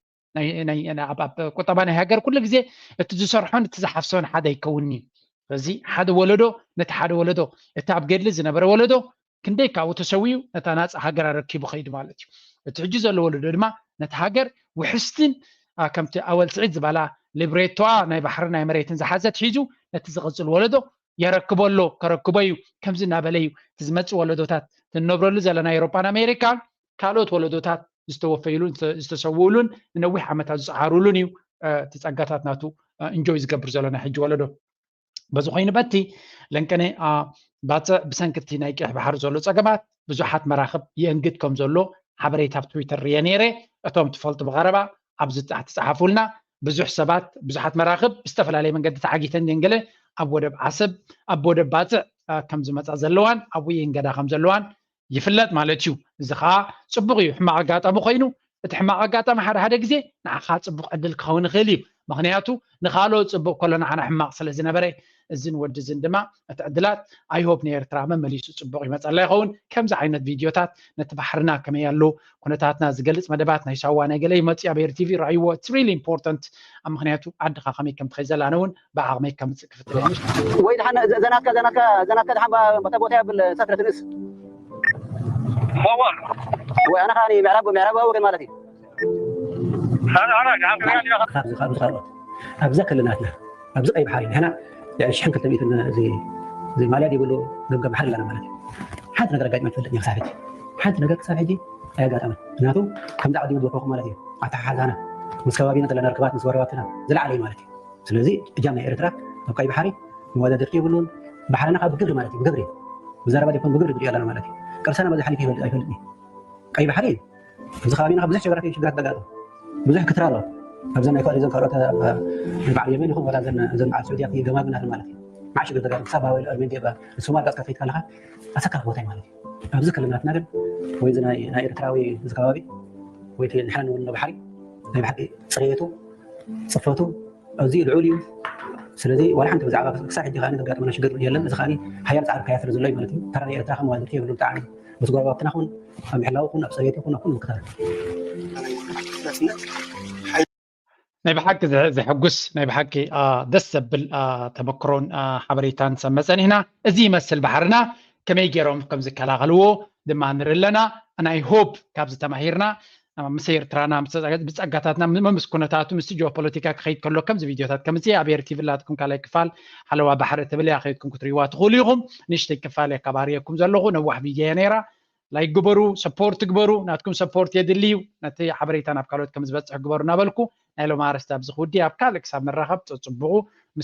ኣብ ቁጠባ ናይ ሃገር ኩሉ ግዜ እቲ ዝሰርሖን እቲ ዝሓፍሶን ሓደ ኣይከውንን እዩ። ስለዚ ሓደ ወለዶ ነቲ ሓደ ወለዶ፣ እቲ ኣብ ገድሊ ዝነበረ ወለዶ ክንደይ ካብኡ ተሰዊኡ ነታ ናጻ ሃገር ኣረኪቡ ከይዱ ማለት እዩ። እቲ ሕጂ ዘሎ ወለዶ ድማ ነቲ ሃገር ውሕስትን ከምቲ ኣወል ስዒድ ዝበላ ሊብሬቶዋ ናይ ባሕሪ ናይ መሬትን ዝሓዘት ሒዙ ነቲ ዝቕጽል ወለዶ የረክቦ ኣሎ፣ ከረክቦ እዩ፣ ከምዚ እናበለ እዩ እቲ ዝመጽእ ወለዶታት እንነብረሉ ዘለና ኤውሮጳን ኣሜሪካን ካልኦት ወለዶታት ዝተወፈይሉን ዝተሰውኡሉን ንነዊሕ ዓመታት ዝፀዓሩሉን እዩ። እቲ ጸጋታት ናቱ እንጆይ ዝገብር ዘሎ ናይ ሕጂ ወለዶ። በዚ ኮይኑ በቲ ለንቀነ ባፅዕ ብሰንኪ እቲ ናይ ቀይሕ ባሕሪ ዘሎ ጸገማት ብዙሓት መራኽብ የእንግድ ከም ዘሎ ሓበሬታ ኣብ ትዊተር ርየ ነይረ። እቶም ትፈልጡ ብቐረባ ኣብዚ ታሕቲ ጸሓፉልና። ብዙሕ ሰባት ብዙሓት መራኽብ ብዝተፈላለየ መንገዲ ተዓጊተን እየን። ገለ ኣብ ወደብ ዓሰብ ኣብ ወደብ ባፅዕ ከም ዝመፃ ዘለዋን ኣብኡ የእንገዳ ከም ዘለዋን ይፍለጥ ማለት እዩ። እዚ ከዓ ፅቡቕ እዩ። ሕማቕ ኣጋጣሚ ኮይኑ እቲ ሕማቕ ኣጋጣሚ ሓደ ሓደ ግዜ ንዓኻ ፅቡቕ ዕድል ክኸውን ይኽእል እዩ። ምክንያቱ ንካልኦት ፅቡቕ ከሎ ንዓና ሕማቕ ስለ ዝነበረ እዝን ወዲ እዝን ድማ እቲ ዕድላት ኣይሆፕ ንኤርትራ መመሊሱ ፅቡቕ ይመፀላ ይኸውን። ከምዚ ዓይነት ቪድዮታት ነቲ ባሕርና ከመይ ኣሎ ኩነታትና ዝገልፅ መደባት ናይ ሳዋ ናይ ገለ ይመፅእ ኣብ ኤር ቲቪ ረኣይዎ። It's really important። ኣብ ምክንያቱ ዓድኻ ከመይ ከም ትኸይ ዘላነ እውን ብዓቕመይ ከምፅእ ክፍትነ። ወይ ድሓን ዘናካ ዘናካ ዘናካ ድሓን በታ ቦታ ያብል ሰትረትንስ ወይ ኣነ ከዓ ምዕራብ ምዕራባዊ ወገን ማለት እዩ። ኣብዚ ካልኦት ኣብዛ ክልላትና ኣብዚ ቀይ ባሕሪ ንሕና ሽሕን ክልተ ሚእትን እዚ ማልያ ዘይብሉ ገምገም ባሕሪ ኣለና ማለት እዩ። ሓንቲ ነገር ኣጋጢማ ትፈልጥ እያ ክሳብ ሕጂ። ሓንቲ ነገር ክሳብ ሕጂ ኣየጋጠመን። ምክንያቱ ከምዚ ዓዲ መበኮኹ ማለት እዩ። ኣተሓሓዛና ምስ ከባቢና ዘለና ርክባት ምስ ጎረባብትና ዝለዓለ እዩ ማለት እዩ። ስለዚ እጃም ናይ ኤርትራ ኣብ ቀይ ባሕሪ መወዳድርቲ የብሉን። ባሕርና ካብ ብግብሪ ማለት እዩ፣ ብግብሪ ብዘረባ ዘይኮን ብግብሪ ንሪኦ ኣለና ማለት እዩ። ቅርሳና በዚ ሓሊፉ ይፈልጥ ኣይፈልጥ እዩ። ቀይ ባሕሪ እዩ። ኣብዚ ከባቢና ብዙሕ ሽግራት ሽግራት ዘጋጥም ብዙሕ ክትራ ኣሎ። ኣብዘን ናይ ካልኦት ካልኦት በዓል የመን ይኹን ወላ ዘን በዓል ስዑድያ ገማግም ናትን ማለት እዩ። ማዕ ሽግር ዘጋጥም ክሳብ ባወል ኣርሜን ጀባ ሶማል ጋጽካ ከይድ ካለኻ ኣሰካፍ ቦታ እዩ ማለት እዩ። ኣብዚ ክልላትና ግን ወይ እዚ ናይ ኤርትራዊ እዚ ከባቢ ወይ ንሕና ንብሎ ባሕሪ ናይ ብሓቂ ፅሬቱ ፅፈቱ ኣዝዩ ልዑል እዩ። ስለዚ ዋላ ሓንቲ ብዛዕባ ክሳብ ሕጂ ከኣ ዘጋጥመና ሽግር የለን። እዚ ከኣ ሓያል ፃዕሪ ካያ ስለ ዘሎ እዩ ማለት እዩ። ተራ ናይ ኤርትራ ከም ዋልድቲ የብሉ ብጣዕሚ ምስ ጎረባብትና ኹን ኣብ ምሕላው ኹን ኣብ ፀሬቱ ኹን ኣብ ኩሉ ምክታል ናይ ብሓቂ ዘሐጉስ ናይ ብሓቂ ደስ ዘብል ተመክሮን ሓበሬታን ሰመፀን ኢና። እዚ ይመስል ባሕርና ከመይ ገይሮም ከም ዝከላኸልዎ ድማ ንርኢ ኣለና። ናይ ሆፕ ካብዚ ተማሂርና ምስ ኤርትራና ብፀጋታትና ምስ ኩነታቱ ምስ ጂኦፖለቲካ ክኸይድ ከሎ ከምዚ ቪድዮታት ከምዚ ኣብ ኤርቲቪ ላትኩም ካልኣይ ክፋል ሓለዋ ባሕሪ እትብል እያ ከይድኩም ክትሪዋ ትኽእሉ ኢኹም። ንእሽተይ ክፋል እየ ከባርየኩም ዘለኹ። ነዋሕ ቪድዮ እያ ነይራ። ላይክ ግበሩ፣ ሰፖርት ግበሩ። ናትኩም ሰፖርት የድሊ እዩ። ነቲ ሓበሬታ ናብ ካልኦት ከም ዝበፅሕ ግበሩ እናበልኩ ናይ ሎም ኣርስቲ ኣብዚ ክውዲ ኣብ ካልእ ክሳብ ንራኸብ ፀፅቡቑ ምስ